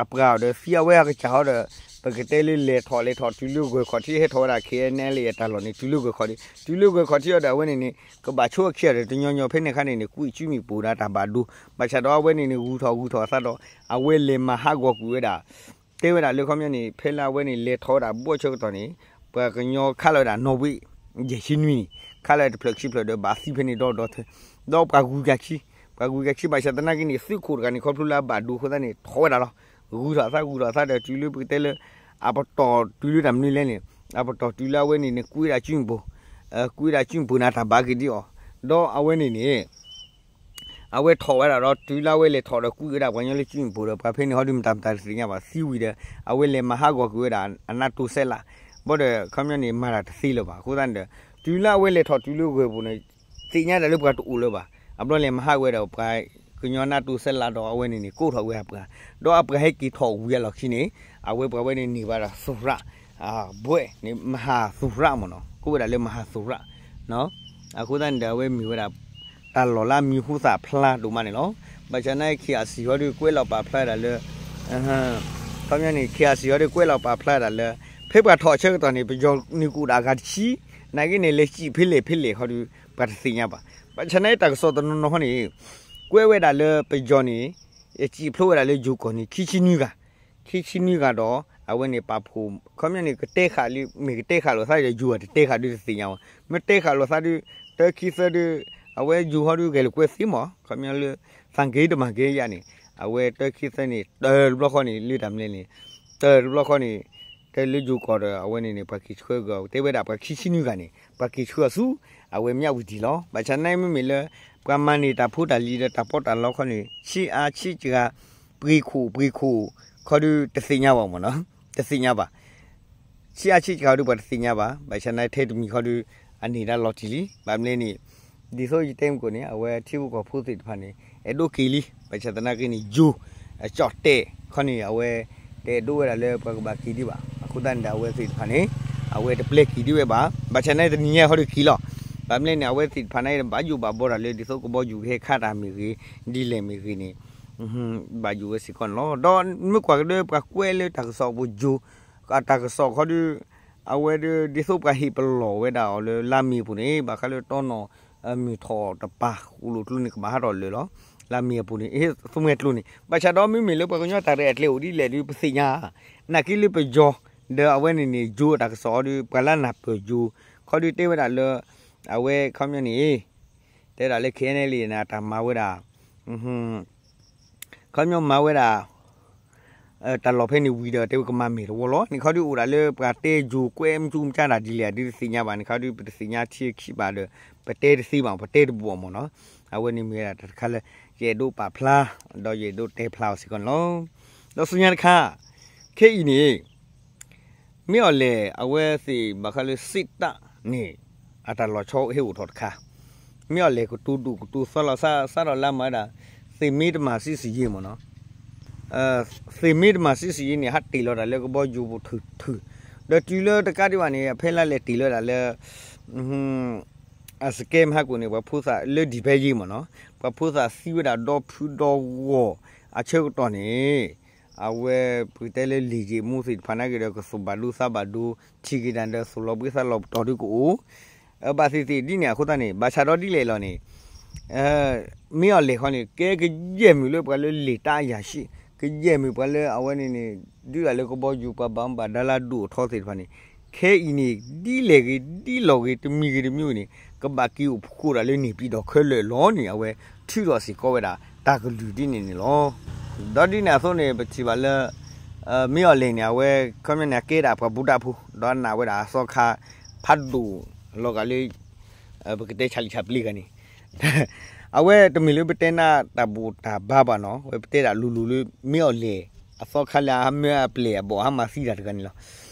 အပှၤအီၤဒီးသံအဝဲအကစၢ်ဟီဒီး ပကတဲလၢလဲၤထီၣ်လဲၤထီၣ်တုၤလၢဂၢၢ်ခီၣ်ထံး ဟဲထီၣ်ဝဲဒၣ် ခဲအံၤန့ၣ်လၢအတၢ်လီၢ်န့ၣ် တုၤလၢဂၢၢ်ခီၣ်ထံး တုၤလၢဂၢၢ်ခီၣ်ထံးအီၤဒီးအဝဲန့ၣ်န့ၣ် ကဘၣ်ဆိအခံဂၤဒီးတညီညီ ဖဲန့ၣ်အခါန့ၣ်န့ၣ် ကွံာ်စုမ့ၣ်ပိၢ်ဒီးတၢ်ဘၣ်ဒိ ဘၣ်ဆၣ်ဒီးအဝဲန့ၣ်န့ၣ် ဂုၤထီၣ်ဂုၤထီၣ်အသးဒီး အဝဲလဲၤမၤဟးဂီၤကွံာ်ဝဲဒၣ် တဲဝဲဒၣ်လၢခီပညီန့ၣ် ဖဲလၢအဝဲန့ၣ်လဲၤထီၣ်ဝဲဒၣ်ဘိၣ်အဆၢကတီၢ်န့ၣ် ပှၤကညီခးလီၤဝဲဒၣ်နီၣ်ဝ့ၣ် ယဲၢ်ဆံနွံန့ၣ် ခးလီၤတဖျၢၣ်ခံဖျၢၣ်ဒီးဘၣ်သံဖဲန့ၣ်ဒီဒီထၢ ဒီးပှၤဂုၤကၤခံ ပှၤဂုၤကၤခံ ဘၣ်ဆၣ်သနာ်က့န့ၣ် သုးခိၣ်တဂၤန့ၣ်ခီဖျိလၢအဘၣ်ဒိအဃိသတးန့ၣ် ထီၣ်ဝဲဒၣ်လီၤ. ဂုၤထီၣ်အသး ဂုၤထီၣ်အသးဒီးတုၤလၢပကတဲလၢ အပတီၢ်တုၤလၢတၢ်မနုၤလဲၣ်န့ၣ် အပတီၢ်တုၤလၢအဝဲန့ၣ်န့ၣ် ကွံာ်ဝဲဒၣ်စုမ့ၣ်ပိၢ် ကွံာ်ဝဲဒၣ်စုမ့ၣ်ပိၢ်န့ၣ် တၢ်ဘၣ်က့ၤဒ်အီၤ ဒီးအဝဲန့ၣ်န့ၣ် အဝဲထီၣ်ဝဲဒၣ်ဒီးတုၤလၢအဝဲလဲၤထီၣ်ဒီးကွံာ်ဝဲဒၣ်ပှၤကညီလၢစုမ့ၣ်ပိၢ်ဒီး ပှၤဖဲန့ၣ်ဟီဒုးမတၤမတၤတသ့ၣ်ညါဘၣ် သံဝံၤဒီး အဝဲလဲၤမၤဟးဂီၤကွံာ်ဝဲဒၣ်အနးတိစဲးလး ဘၣ်ဒီးခီပညီန့ၣ် မၤတၢ်တသ့လၢၤဘၣ် အဃိသတးန့ၣ်ဒီး တုၤလၢအဝဲလဲၤထီၣ်တုၤလၢဂၢၢ်ပူၤန့ၣ် သ့ၣ်ညါဒၣ်လၢပှၤတအိၣ်လၢၤဘၣ် အဘျီလဲၤမၤဟးဂီၤဝဲဒၣ်ပှၤကညီနးတိစဲးလးဒီးအဝဲန့ၣ်န့ၣ် ကိးထီၣ်ဝဲအပှၤ ဒီးအပှၤဟဲက့ၤထီၣ်ဝံၤအလီၢ်ခံန့ၣ် အဝဲပှၤဝဲန့ၣ်န့ၢ်ဘၣ်ဒီးသိၣ်ရး ဘွဲ့န့ၣ် မဟါသိၣ်ရးမ့ၢ်နီၤ ကိးဝဲဒၣ်လၢမဟါသိၣ်ရး အဃိသတးန့ၣ်ဒီး အဝဲမ့ၢ်ဝဲဒၣ် တၢ်လီၢ်လၢအမံၤဟူသၣ်ဖျါဒိၣ်မးန့ၣ်လီၤ. ဘၣ်ဆၣ်နာ်က့ ခ့ၣ်အစံၣ်ဟီဒီးကွဲးလီၤပာ်ဖျါဒၣ်လၢ ခီပညီန့ၣ် ခ့ၣ်အစံၣ်ဟီဒီးကွဲးလီၤပာ်ဖျါဒၣ်လၢ ဖဲပှၤထီၣ်အဆၢကတီၢ်န့ၣ် ပယီၤန့ၣ်ကအိၣ်ဒၣ်အဂၤတဆံ နာ်က့န့ၣ် လဲၤစံၣ်ဖဲလဲၣ်ဖဲလဲၣ်ဟီဒီး ပှၤတသ့ၣ်ညါဘၣ်. ဘၣ်ဆၣ်နာ်က့တၢ်ကစီၣ်တနီၤနီၤဟီန့ၣ် ကွဲးဝဲဒၣ်လၢပယီၤန့ၣ် စံၣ်ဖျိဝဲဒၣ်လၢယိၤကီၢ်န့ၣ် ခံဆံနွံဂၤ ခံဆံနွံဂၤဒီး အဝဲန့ၣ်ပာ်ဖှိၣ် ခီပညီန့ၣ် ကတဲဃာ်လၢ မ့ၢ်ကတဲဃာ်လိာ်သးဒီးယိၤအတတဲဃာ်ဒုးတသ့ၣ်ညါဘၣ်. မ့ၢ်တဲဃာ်လိာ်သးဒုး တၢခံသၢဒုး အဝဲယိၤဟီဒုးဂဲၤလိာ်ကွဲသ့မး ခီပညီလၢ သံက့တမၤက့ယါန့ၣ် အဝဲတၢခံသၢန့ၣ် တၢ်တဘျီဃီန့ၣ် လၢတၢ်မနုၤလဲၣ်န့ၣ် တၢ်တဘျီဃီန့ၣ် တၢ်လၢယိၤကီၢ်ဒီးအဝဲန့ၣ်န့ၣ် ပှၤက့ၤဆှၢကီး တဲဝဲဒၣ်ပှၤခံဆံနွံဂၤန့ၣ် ပှၤက့ၤဆှၢအီၤဆူ အဝဲမၠးဝတံၣ်လီၤ. ဘၣ်ဆၣ်နာ်က့မ့မ့ၢ်လၢ ပှၤမၤန့ၢ်တၢ်ဖိတၢ်လံၤဒီးတၢ်ပီးတၢ်လီခီန့ၣ် ဆံးအါဆံးစှၤ ပှ့ၤခိၣ်ပှ့ၤခိၣ်ခီဒုးတသ့ၣ်ညါဘၣ်မ့ၢ်နီၤ တသ့ၣ်ညါဘၣ် ဆံးအါဆံးစှၤဒုးပှၤတသ့ၣ်ညါဘၣ်. ဘၣ်ဆၣ်နာ်က့ထဲတမံၤခီဒုး အန့ၢ်ဒၣ်လီၤတံၢ်လံ ဘၣ်မနုၤလဲၣ်န့ၣ် ဒ်သိးယတဲမုၢ်ကိၣ်န့ၣ် အဝဲထံဖိကီၢ်ဖိသ့ၣ်တဖၣ်န့ၣ် အဲၣ်ဒိးက့ၤလံ ဘၣ်ဆၣ်သနာ်က့န့ၣ် ယိၤ အကၠီၣ်တဲာ်ခီန့ၣ် အဝဲ တအဲၣ်ဒိးဝဲဒၣ်လၢပှၤကဘၣ်က့ၤဒံးဘၣ်. အဃိသတးန့ၣ်ဒီးအဝဲသ့ၣ်တဖၣ်န့ၣ် အဝဲတပျဲက့ၤဒံးဝဲဘၣ်. ဘၣ်ဆၣ်နာ်က့တနံၤညါခီဒုးက့ၤလီၤ. ဘၣ်မနုၤလဲၣ်န့ၣ် အဝဲသ့ၣ်တဖၣ်န့ၣ် ဘၣ်ယိၣ်ဘၣ်ဘီတၢ်လၢ ဒ်သိးကဘီယူၤကဟဲခးတၢ်မ့ၢ်ဂ့ၤ ဒ်လဲၣ်မ့ၢ်ဂ့ၤန့ၣ် ဘၣ်ယိၣ်ဝဲစ့ၢ်ကီးန့ၣ်လီၤ. ဒီးမ့ၢ်ကွၢ်ကဒီးပှၤကွဲးလၢတၢ်ကစီၣ်ပူၤယိၤ အတၢ်ကစီၣ်ခီဒုး အဝဲဒၣ်ဒ်သိးပှၤဟ့ၣ်ပလီၢ်ဝဲဒၣ်အီၤလၢလါမ့ၤအပူၤန့ၣ် ဘၣ်ဃးလၢတီနီၣ် မုၢ်ထီၣ်တပၤ ဃိၣ်လိာ်ကျိန့ၣ် ကဘၣ်ဟးထီၣ်လၢာ်လီၤ. လါမ့ၤအပူၤန့ၣ် အ့ သမူကျိန့ၣ် ဘၣ်ဆၣ်ဒီးမ့မ့ၢ်လၢပှၤကညီတၢ်ရဲၣ်အကျဲအိၣ်ဒ်လဲၣ်ဒုး ပသ့ၣ်ညါ နာ်က့လၢပယီၤ ဒီးအဝဲန့ၣ်န့ၣ် ယိၤအတၢ်ကစီၣ်အီၤဒုး ပှၤလၢနၢ်ပၢၢ်ယိၤ ခီဒုးတဲဝဲဒၣ်လၢ အဝဲခီပညီန့ၣ် တဲဒၣ်လၢ ခဲအံၤန့ၣ်လံန့ၣ် တၢ်မၤဝဲဒၣ် ခီပညီမၤဝဲဒၣ် တၢ်လီၢ်ဖဲန့ၣ်ဝံၤဒီး တဲဝဲကမၤမဲာ်တဝီလီၤ. န့ၣ်ခီဒုးအိၣ်ဒၣ်လၢပှၤတဲယိၤကွဲးမကၠူမကၠါတၢ်ဒ်လဲၣ် ဒုးတသ့ၣ်ညါဘၣ်. န့ၣ်ခီဒုးပတသ့ၣ်ညါထံခံဘၣ်ဒီး ပတဲတသ့ဘၣ် ပတဲတဘူးအီၤမ့ၢ်နီၤ. အဝဲန့ၣ်မ့ၢ်ဝဲဒၣ်တၢ်တခါလၢ ယအဲၣ်ဒိးပာ်ဖျါ ဒီးယအဲၣ်ဒိးတဲဖျါအီၤစ့ၢ်ကီးန့ၣ်လီၤ. ဒီးဆူညါတခါ ခဲအံၤန့ၣ် မ့ၢ်အီၤလဲၣ် အဝဲသ့ၣ်ဘၣ်ဃးလၢစံးတၢ်န့ၣ် အတၢ်လီၤဆီဟ့ၣ်အိၣ်ထီၣ်တခါ, မ့ၢ်အီၤလဲၣ်ကတိၤဒိၣ်ကတိၤသီလီၤ စးထီၣ်လၢမၤဝဲဒၣ် သ့ၣ်မ့တမၤစံစယ့မ့ၢ်နီၤ, သ့ၣ်မ့တမၤစံစယ့န့ၣ် ဟးတ့ၢ်လီၤတၢ်လၢကဘီယူၤပူၤထုးထုး, ဒီးတုၤလၢတကးဒံးဘၣ်န့ၣ် အဖဲလါလဲၣ်တ့ၢ်လီၤဒၣ်လၢ အစကဲမဟါကိၣ်န့ၣ် ပှၤဖိသၣ်လၢဒံၣ်ဖဲယ့ၢ်မ့ၢ်နီၤ, ပှၤဖိသၣ်သံဝဲဒၣ်ဒီဖုဒီဂီၢ်အဆၢကတီၢ်န့ၣ်, အဝဲပကတဲလၢလံာ်ယံာ်မူသ့ၣ်တဖၣ်နာ်က့ဒီး ကသူၣ်ဘၣ်ဒိသးဘၣ်ဒိ ထံၣ်က့ၤတၢ်ဒီးသူၣ်လီၤဘှံးသးလီၤပတီၢ်ဒုကအိၣ်, ဘၣ်သ့ၣ်သ့ၣ်ဒ်န့ၣ်အဃိသတးန့ၣ် ဘၣ်ဆၣ်ဒီးဒ်လဲၣ်လီၤန့ၣ် မ့ၢ်အီၤလဲၣ်ခီန့ၣ် ကဲကယဲၢ်မုၢ်လၢပှၤလၢလံာ်တၢ်အယၤၡံၣ် ကယဲၢ်မုၢ်ပှၤလၢအဝဲန့ၣ်န့ၣ် ဒုးတၢ်လၢကဘီယူၤပှၤဘၣ်မူဘၣ်ဒါလၢအဒိၣ်အထီသ့ၣ်တဖၣ်န့ၣ်, ခဲအံၤန့ၣ် ဒ်လဲၣ်ဂ့ၤ ဒ်လီၤဂ့ၤ တမံၤဂ့ၤတမံၤဂ့ၤန့ၣ် ကဘၣ်က့ၤအိၣ်ဖှိၣ်တၢ်လၢန့ၣ်ပံၤဒီးခဲလၢာ်လီၤန့ၣ် အဝဲထုးထီၣ်စ့ၢ်ကီးဝဲဒၣ်တၢ်ကလုၢ်ဒ်န့ၣ်န့ၣ်လီၤ. ဒီးဒ်န့ၣ်အသိးန့ၣ် ပထံၣ်ဘၣ်လၢ မ့ၢ်အီၤလဲၣ်န့ၣ် အဝဲ ခီပညီန့ၣ် အကဲဒၣ်ပှၤဘူၣ်တၢ်ဖိ ဒီးနာ်ဝဲဒၣ်အသီခါ ဖးဒိၣ်လီၤဂာ်လၢ ပကတဲဆါလံာ်ဆါပျ့ၤဂၤန့ၣ် အဝဲတမ့ၢ်လၢပတဲနၢ်တၢ်ဘူၣ်တၢ်ဘါဘၣ်နီၤ, ဝဲပတဲဒၣ်လိၤလိၤလၢ မ့ၢ်အီၤလဲၣ် အသီခါလၢအမၢအပျဲၢ်အဘီၣ်ဟးမၤသံတၢ်တဂၤန့ၣ်လီၤ.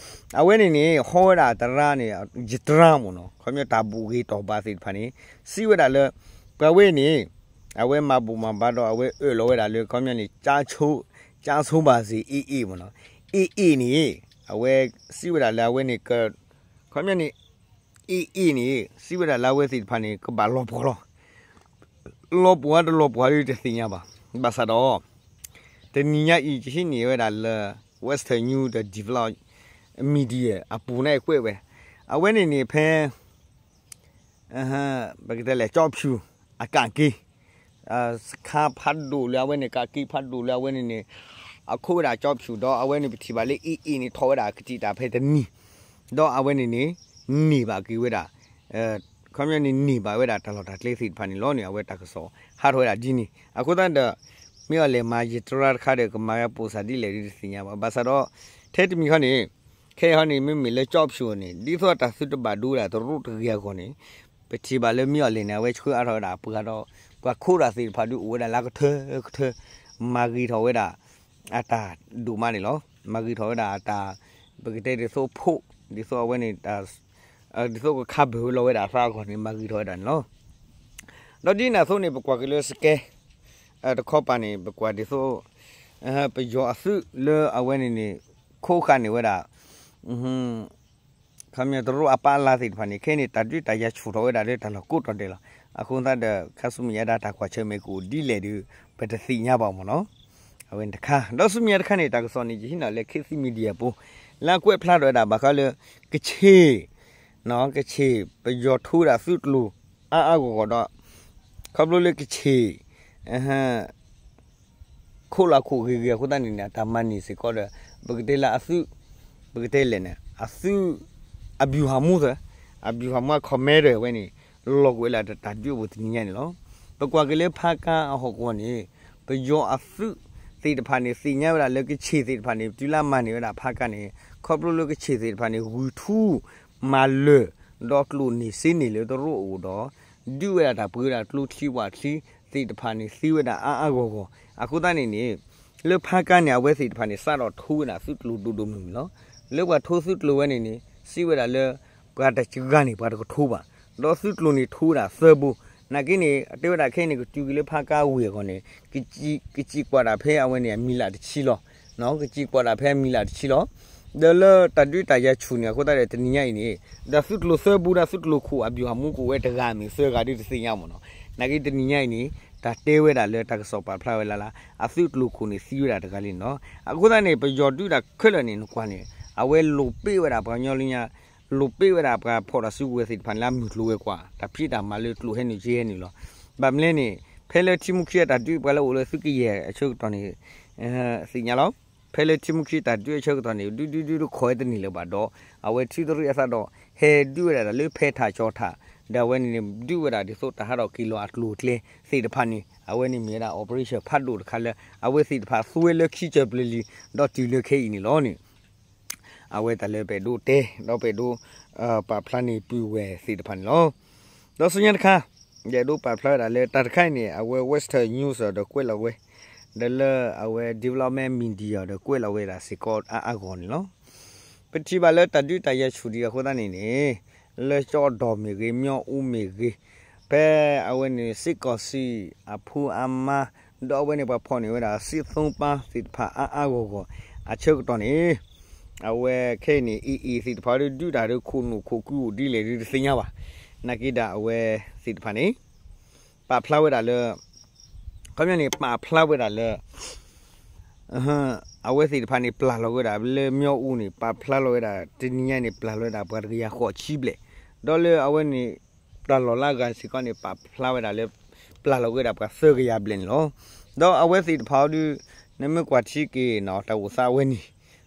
အဝဲန့ၣ်န့ၣ် ဟီဝဲဒၣ်တရါန့ၣ် ယတရါမ့ၢ်နီၤ, ခီပညီတၢ်ဘူၣ်ဂ့ၤတီၢ်ဘၣ်သ့ၣ်တဖၣ်န့ၣ် စံးဝဲဒၣ်လၢ ပှၤဝဲန့ၣ် အဝဲမၤဘူၣ်မၤဘါဒီး အဝဲအၢၣ်လီၤဝဲဒၣ်လၢ ခီပညီန့ၣ် ကၠါဆိဘၣ်စ့ၣ် AA မ့ၢ်နီၤ, AA န့ၣ် အဝဲစံးဝဲဒၣ်လၢအဝဲန့ၣ် ခီပညီန့ၣ် AA န့ၣ် စံးဝဲဒၣ်လၢအဝဲသ့ၣ်တဖၣ်န့ၣ် ကဘၣ်လီၤပှီၢ်လီၤ. လီၤပှီၢ်တလီၤပှီၢ်ဒ်တသ့ၣ်ညါဘၣ်. ဘၣ်ဆၣ်ဒီး တနံၤညါအံၤ ယဟံးန့ၢ်ဝဲဒၣ်လၢ Western News ဒီး Develop Media အပူၤန့ၣ်ကွဲးဝဲ, အဝဲန့ၣ်န့ၣ်ဖဲ ပကတဲလဲၣ် ကၠီဖၠူၣ် အကးက့ၤ စခါဖးဒိၣ်လၢအဝဲန့ၣ် ကးက့ၤဖးဒိၣ်လၢအဝဲန့ၣ်န့ၣ် အခိၣ်ဝဲဒၣ်ကၠီဖၠူၣ်ဒီး အဝဲန့ၣ်ပထံၣ်ဘၣ်လၢ AA န့ၣ် ထီၣ်ဝဲဒၣ်ကတံာ်တာ်ဖဲတနံၤ ဒီးအဝဲန့ၣ်န့ၣ် န့ၢ်ဘၣ်က့ၤဝဲဒၣ် ခီပညီန့ၣ် န့ၢ်ဘၣ်ဝဲဒၣ်တၢ်လီၢ်တၢ်ကျဲသ့ၣ်တဖၣ်န့ၣ်လီၤန့ၣ် အဝဲတၢ်ကစီၣ်ဟးထီၣ်ဝဲဒၣ်ဒ်န့ၣ် အဃိသတးဒီး မ့ၢ်အီၤလဲၣ်မၤယတရါတခါဒီး ကမၤဝဲပိာ်စၢ်ဒ်လဲၣ်ဒ်တသ့ၣ်ညါဘၣ်. ဘၣ်ဆၣ်ဒီး ထဲတမံၤခီန့ၣ် ခဲအံၤဟီန့ၣ် မ့မ့ၢ်လၢကၠီဖၠူၣ်န့ၣ် ဒ်သိးတၢ်သုတဘၣ်ဒိဝဲဒၣ်တရူးတဂ့ၤအဂီၢ်န့ၣ် ပထံၣ်ဘၣ်လၢမ့ၢ်အီၤလဲၣ်န့ၣ် အဝဲဆှၢအါထီၣ်ဝဲဒၣ်ပှၤဒီး ပှၤခိးတၢ်သ့ၣ်တဖၣ်ဒုးအိၣ်ဝဲဒၣ်လၢကထၢကထၢ မၤဂ့ၤထီၣ်ဝဲဒၣ် အတၢ်ဒိၣ်မးန့ၣ်လီၤ. မၤဂ့ၤထီၣ်ဝဲဒၣ်အတၢ် ပကတဲဒ်သိးဖိ ဒ်သိးအဝဲန့ၣ် ဒ်သိးကခါဘၢၣ်ဝဲလီၤဝဲဒၣ်အသးအဂီၢ်န့ၣ် မၤဂ့ၤထီၣ်ဝဲဒၣ်န့ၣ်လီၤ. ဒီးဒ်န့ၣ်အသိးန့ၣ် ပကွၢ်က့ၤလၢစကဲ တခီပၤန့ၣ် ပကွၢ်ဒ်သိး ပယီၤအသုးလၢအဝဲန့ၣ်န့ၣ် ခိးဃာ်န့ၢ်ဝဲဒၣ် ခီပညီတရူးအပာ်အလါသ့ၣ်တဖၣ်န့ၣ် ခဲအံၤန့ၣ် တၢ်ဒုးတၢ်ယၤဆူၣ်ထီၣ်ဝဲဒၣ်လၢတၢ်လီၢ်ကိးတီၤဒဲးလီၤ. အဃိသတးဒီး ခါဆူမဲာ်ညါဒၣ်တၢ်ကွၢ်ဆၢၣ်မဲာ်ကအိၣ်ဒ်လဲၣ်ဒီး ပတသ့ၣ်ညါဘၣ်မ့ၢ်နီၤ. အဝဲန့ၣ်တခါ ဒီးဆူမဲာ်ညါတခါန့ၣ် တၢ်ကစီၣ်န့ၣ် ယဟံးန့ၢ်လၢ ခေတ်သစ် Media ပူၤ လၢအကွဲးဖျါထီၣ်ဝဲဒၣ်ဘၣ်ဃးလၢ ကဆ့ၣ် ကဆ့ၣ် ပယီၤထိဝဲဒၣ်သုးကျိၤအါအါဂီၢ်ဂီၢ်ဒီး ခီဖျိလၢကဆ့ၣ် ခိၣ်လၢခိၣ်ဂ့ၤဂ့ၤအဃိသတးန့ၣ်န့ၣ် အတၢ်မၤန့ၢ်စ့ၢ်ကီးဒီး ပကတဲလၢအသုး ပကတဲလဲၣ်န့ၣ် အသုး အဗျူဟာမှူးသၢ အဗျူဟာမှူး commander ဝဲန့ၣ် လီၤကွံာ်ဝဲလၢတၢ်ဒုးအပူၤတနံၤညါန့ၣ်လီၤ. ပကွၢ်က့ၤလၢဖါကါအဟီၣ်ကဝီၤန့ၣ် ပယီၤအသုးသ့ၣ်တဖၣ်န့ၣ် သ့ၣ်ညါဝဲဒၣ်လၢကဆ့ၣ်သ့ၣ်တဖၣ်န့ၣ် တုၤလၢအမၤန့ၢ်ဝဲဒၣ်ဖါကါန့ၣ် ခီဖျိလၢကဆ့ၣ်သ့ၣ်တဖၣ်န့ၣ် ဂုာ်ထူ မၤလၢာ် ဒီးကျိၣ်န့ၢ်စ့န့ၢ်လၢတရူးအအိၣ်ဒီး ဒုးဝဲဒၣ်တၢ်ပှ့ၤဝဲဒၣ်ကျိချံဝၣ်ချံသ့ၣ်တဖၣ်န့ၣ် သ့ဝဲဒၣ်အါအါဂီၢ်ဂီၢ် အဃိသတးန့ၣ်န့ၣ် လၢဖါကါန့ၣ် အဝဲသ့ၣ်တဖၣ်န့ၣ် စးထီၣ်ထိဝဲဒၣ်သုးကျိၤဒိၣ်ဒိၣ်မုၢ်မုၢ်လီၤ. လၢပှၤထိသုးကျိၤဝဲန့ၣ်န့ၣ် စံးဝဲဒၣ်လၢ ပှၤတဂၤန့ၣ် ပှၤတကထိဘၣ်. ဒီးသုးကျိၤန့ၣ်ထိဝဲဒၣ်သၢဘိ. နာ်က့န့ၣ် တဲဝဲဒၣ်ခဲအံၤန့ၣ် ကတုၤက့ၤလၢဖါကါဝ့ၢ်အဂီၢ်န့ၣ် ကစံးကွၢ်ဒၣ်ဖဲအဝဲန့ၣ် အမံၤလၢ်တဆံလီၤ. ကစံးကွၢ်ဒၣ်ဖဲအမံၤလၢ်တဆံလီၤ. ဒီးလၢတၢ်ဒုးတၢ်ယၤဆူၣ်န့ၣ် အဃိသတးဒီးတနံၤညါအံၤန့ၣ် ဒီးသုးကျိၤသၢဘိဒီးသုးကျိၤခိၣ်အဗျူဟာမှူးကအိၣ်ဝဲတဂၤမ့ၢ်သၢဂၤဒ်တသ့ၣ်ညါမ့ၢ်နီၤ. နာ်က့တနံၤညါအံၤန့ၣ် တၢ်တဲဝဲဒၣ်လၢတၢ်ကစီၣ်ပာ်ဖျါဝဲလၢ်လၢ် အသုးကျိၤခိၣ်န့ၣ်သံဝဲဒၣ်တဂၤလံန့ၣ်လီၤ. အဃိသတးန့ၣ် ပယီၤဒုးတၢ်ခဲလၢာ်န့ၣ် နကွၢ်န့ၣ် အဝဲလိာ်ပ့ၢ်ဝဲဒၣ်ပှၤကညီလၢညါ လိာ်ပ့ၢ်ဝဲဒၣ်ပှၤဖီၣ်တၢ်စုကဝဲၤသ့ၣ်တဖၣ်န့ၣ်လၢအမုၢ်ကျိၤဝဲၤကွာ် တၢ်ဖံးတၢ်မၤလၢကျိၤဟဲနုာ်က့ဟဲနုာ်လီၤ. ဘၣ်မနုၤလဲၣ်န့ၣ် ဖဲလၢထံမူခံအတၢ်ဒုးပှၤလၢအိၣ်လၢသုးကယဲၢ်အဆၢကတီၢ်န့ၣ် သ့ၣ်ညါလီၤ. ဖဲလၢထံမူခံအတၢ်ဒုးအဆၢကတီၢ်န့ၣ် ဒုးဒုးဒုးတခိးဝဲတန့ၢ်လၢၤဘၣ်ဒီး အဝဲထုးတရံးအသးဒီး ဟဲဒုးဝဲဒၣ်တၢ်လၢဖဲထးကၠီထး ဒီးအဝဲန့ၣ်န့ၣ် ဒုးဝဲဒၣ်ဒ်သိးတၢ်ဟးထီၣ်က့ၤလီၤအကျိၤအကျဲသ့ၣ်တဖၣ်န့ၣ် အဝဲန့ၣ်မ့ၢ်ဝဲဒၣ် operation ဖးဒိၣ်တခါလၢ အဝဲသ့ၣ်တဖၣ်သွဲလၢခံကၢၤပျၢၤလံ ဒီးတုၤလၢခဲအံၤန့ၣ်လီၤန့ၣ် အဝဲတၢ်လၢပအဲၣ်ဒိးတဲ ဒီးပအဲၣ်ဒိး ပာ်ဖျါန့ၢ်ပုၢ်ဝဲၢ်သ့ၣ်တဖၣ်န့ၣ်လီၤ. ဒီးဆူညါတခါ ယအဲၣ်ဒိးပာ်ဖျါဝဲဒၣ်လၢတၢ်တခါအံၤန့ၣ် အဝဲ Western News ဒီးကွဲးလီၤဝဲ ဒီးလၢအဝဲ Development Media ဒီးကွဲးလီၤဝဲဒၣ်စ့ၢ်ကီးအါအါဂီၢ်န့ၣ်လီၤ. ပထံၣ်ဘၣ်လၢတၢ်ဒုးတၢ်ယၤဆူၣ်ဒံးအဃိသတးန့ၣ်န့ၣ်, လၢကၠီဒီၣ်မ့ၢ်ဂ့ၤ, မၠီအူမ့ၢ်ဂ့ၤ, ဖဲအဝဲန့ၣ် စ့ၢ်ကီးစံၣ်အဖိအမါ, ဒီးအဝဲန့ၣ်ပှၤဖီၣ်န့ၢ်ဝဲဒၣ် စ့ၢ်သိပၢ်သ့ၣ်တဖၣ်အါအါဂီၢ်ဂီၢ်, အဆၢကတီၢ်န့ၣ် အဝဲခဲအံၤန့ၣ် AA သ့ၣ်တဖၣ်ဒီး ဒုးတၢ်ဒီးခိၣ်နူာ်ခိၣ်ကုအိၣ်ဒ်လဲၣ်ဒုးတသ့ၣ်ညါဘၣ်. နာ်က့ဒၣ်အဝဲသ့ၣ်တဖၣ်န့ၣ် ပာ်ဖျါဝဲဒၣ်လၢ ခီပညီန့ၣ် ပာ်ဖျါဝဲဒၣ်လၢ အဝဲသ့ၣ်တဖၣ်န့ၣ် ပျၢ်လီၤဝဲဒၣ်လၢမၠီအူန့ၣ် ပာ်ဖျါလီၤဝဲဒၣ် တနံၤညါန့ၣ် ပျၢ်လီၤဝဲဒၣ်ပှၤတကယၤဃိးဆံဘျဲၣ်, ဒီးလၢအဝဲန့ၣ် ပျၢ်လီၤလၢအဂၤစ့ၢ်ကီးန့ၣ် ပာ်ဖျါဝဲဒၣ်လၢ ပျၢ်လီၤဝဲဒၣ်ပှၤသၢကယၤဘျဲၣ်န့ၣ်လီၤ. ဒီးအဝဲသ့ၣ်တဖၣ်အီၤဒုး နမ့ၢ်ကွၢ်ထံက့ၤနီၤ တၢ်အိၣ်သးအဝဲန့ၣ်,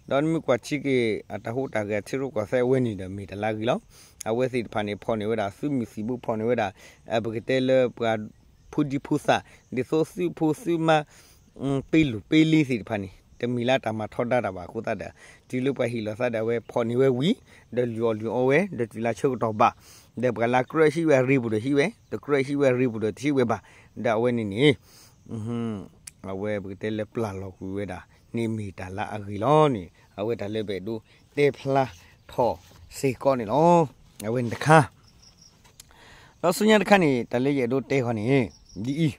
ဒီးနမ့ၢ်ကွၢ်ထံက့ၤ အတၢ်ဟူးတၢ်ဂဲၤထံရူၢ်ကီၢ်သဲးအဝဲန့ၣ်ဒီး မ့ၢ်တၢ်လၢအဂ့ၤလီၤ. အဝဲသ့ၣ်တဖၣ်န့ၣ် ဖီၣ်န့ၢ်ဝဲဒၣ် သုးမုၢ်သံၣ်ဘိဖီၣ်န့ၢ်ဝဲဒၣ် ပကတဲလၢပှၤ ဖိဒံဖိသၣ် ဒ်သိးသုးဖိသုးမါ ပ့လူၢ်ပ့လ့သ့ၣ်တဖၣ်န့ၣ် တမ့ၢ်လၢတၢ်မၤထီဒါတၢ်ဘၣ်အဃိသတးဒီး တုၤလၢပှၤဟ့ၣ်လီၤသးဒီး အဝဲဖီၣ်န့ၢ်ဝဲဝံၤ ဒီးလုၢ်အီၣ်လုၢ်အီဝဲ ဒီးတုၤလၢဆၢကတီၢ်ဘၣ် ဒီးပှၤလၢကြၢးဟံးဝဲအရ့ပူၤဒီးဟံးဝဲ, တကြၢးဟံးဝဲအရ့ပူၤဒီးတဟံးဝဲဘၣ်. ဒီးအဝဲန့ၣ်န့ၣ် အဝဲပကတဲလၢပျၢ်လီၤကွံာ်ဝဲဒၣ်န့ၣ် မ့ၢ်တၢ်လၢအဂ့ၤလီၤန့ၣ် အဝဲတၢ်လၢပအဲၣ်ဒိးတဲဖျါထီၣ်စ့ၢ်ကီးန့ၣ်လီၤ. အဝဲန့ၣ်တခါ ဒီးဆူညါတခါန့ၣ် တၢ်လၢယအဲၣ်ဒိးတဲဃီန့ၣ် ဒ်အံၤ,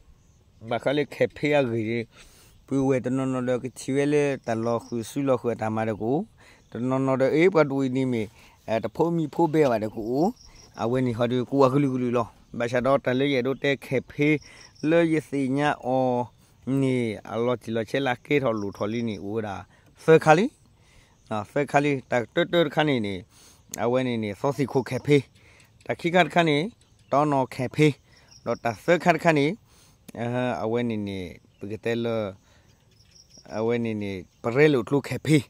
ဘၣ်ဃးလၢ campaign အဂ့ၢ်ဒီး ပုၢ်ဝဲၢ်တနီၤနီၤဒီး ကထံၣ်ဝဲလၢတၢ်လီၤဃုာ်စုလီၤဃုာ်အတၢ်မၤဒီးကအိၣ်, တနီၤနီၤဒီး အ့ ပှၤဒိၣ်အံၤန့ၣ်မ့ၢ် တဖိမံၤဖိဘဲဘၣ်ဒီးကအိၣ်, အဝဲန့ၣ်ဟီဒီး ကအိၣ်အကလုာ်ကလုာ်လီၤ. ဘၣ်ဆၣ်ဒီးတၢ်လၢယအဲၣ်ဒိးတဲ campaign လၢယသ့ၣ်ညါအီၤန့ၣ် အလီၤတံၢ်လီၤဆဲးလၢအကဲထီၣ်လိၣ်ထီၣ်လံန့ၣ် အိၣ်ဝဲဒၣ်သၢခါလံ သၢခါလံ. တၢ်တၢတၢတခါန့ၣ်န့ၣ် အဝဲန့ၣ်န့ၣ် သီသံၣ်ခိၣ် campaign, တၢ်ခံခါတခါန့ၣ် တီနီၣ် campaign, ဒီးတၢ်သၢခါတခါန့ၣ် အဝဲန့ၣ်န့ၣ် ပကတဲလၢ အဝဲန့ၣ်န့ၣ် ပရဲလိာ်ကျိ campaign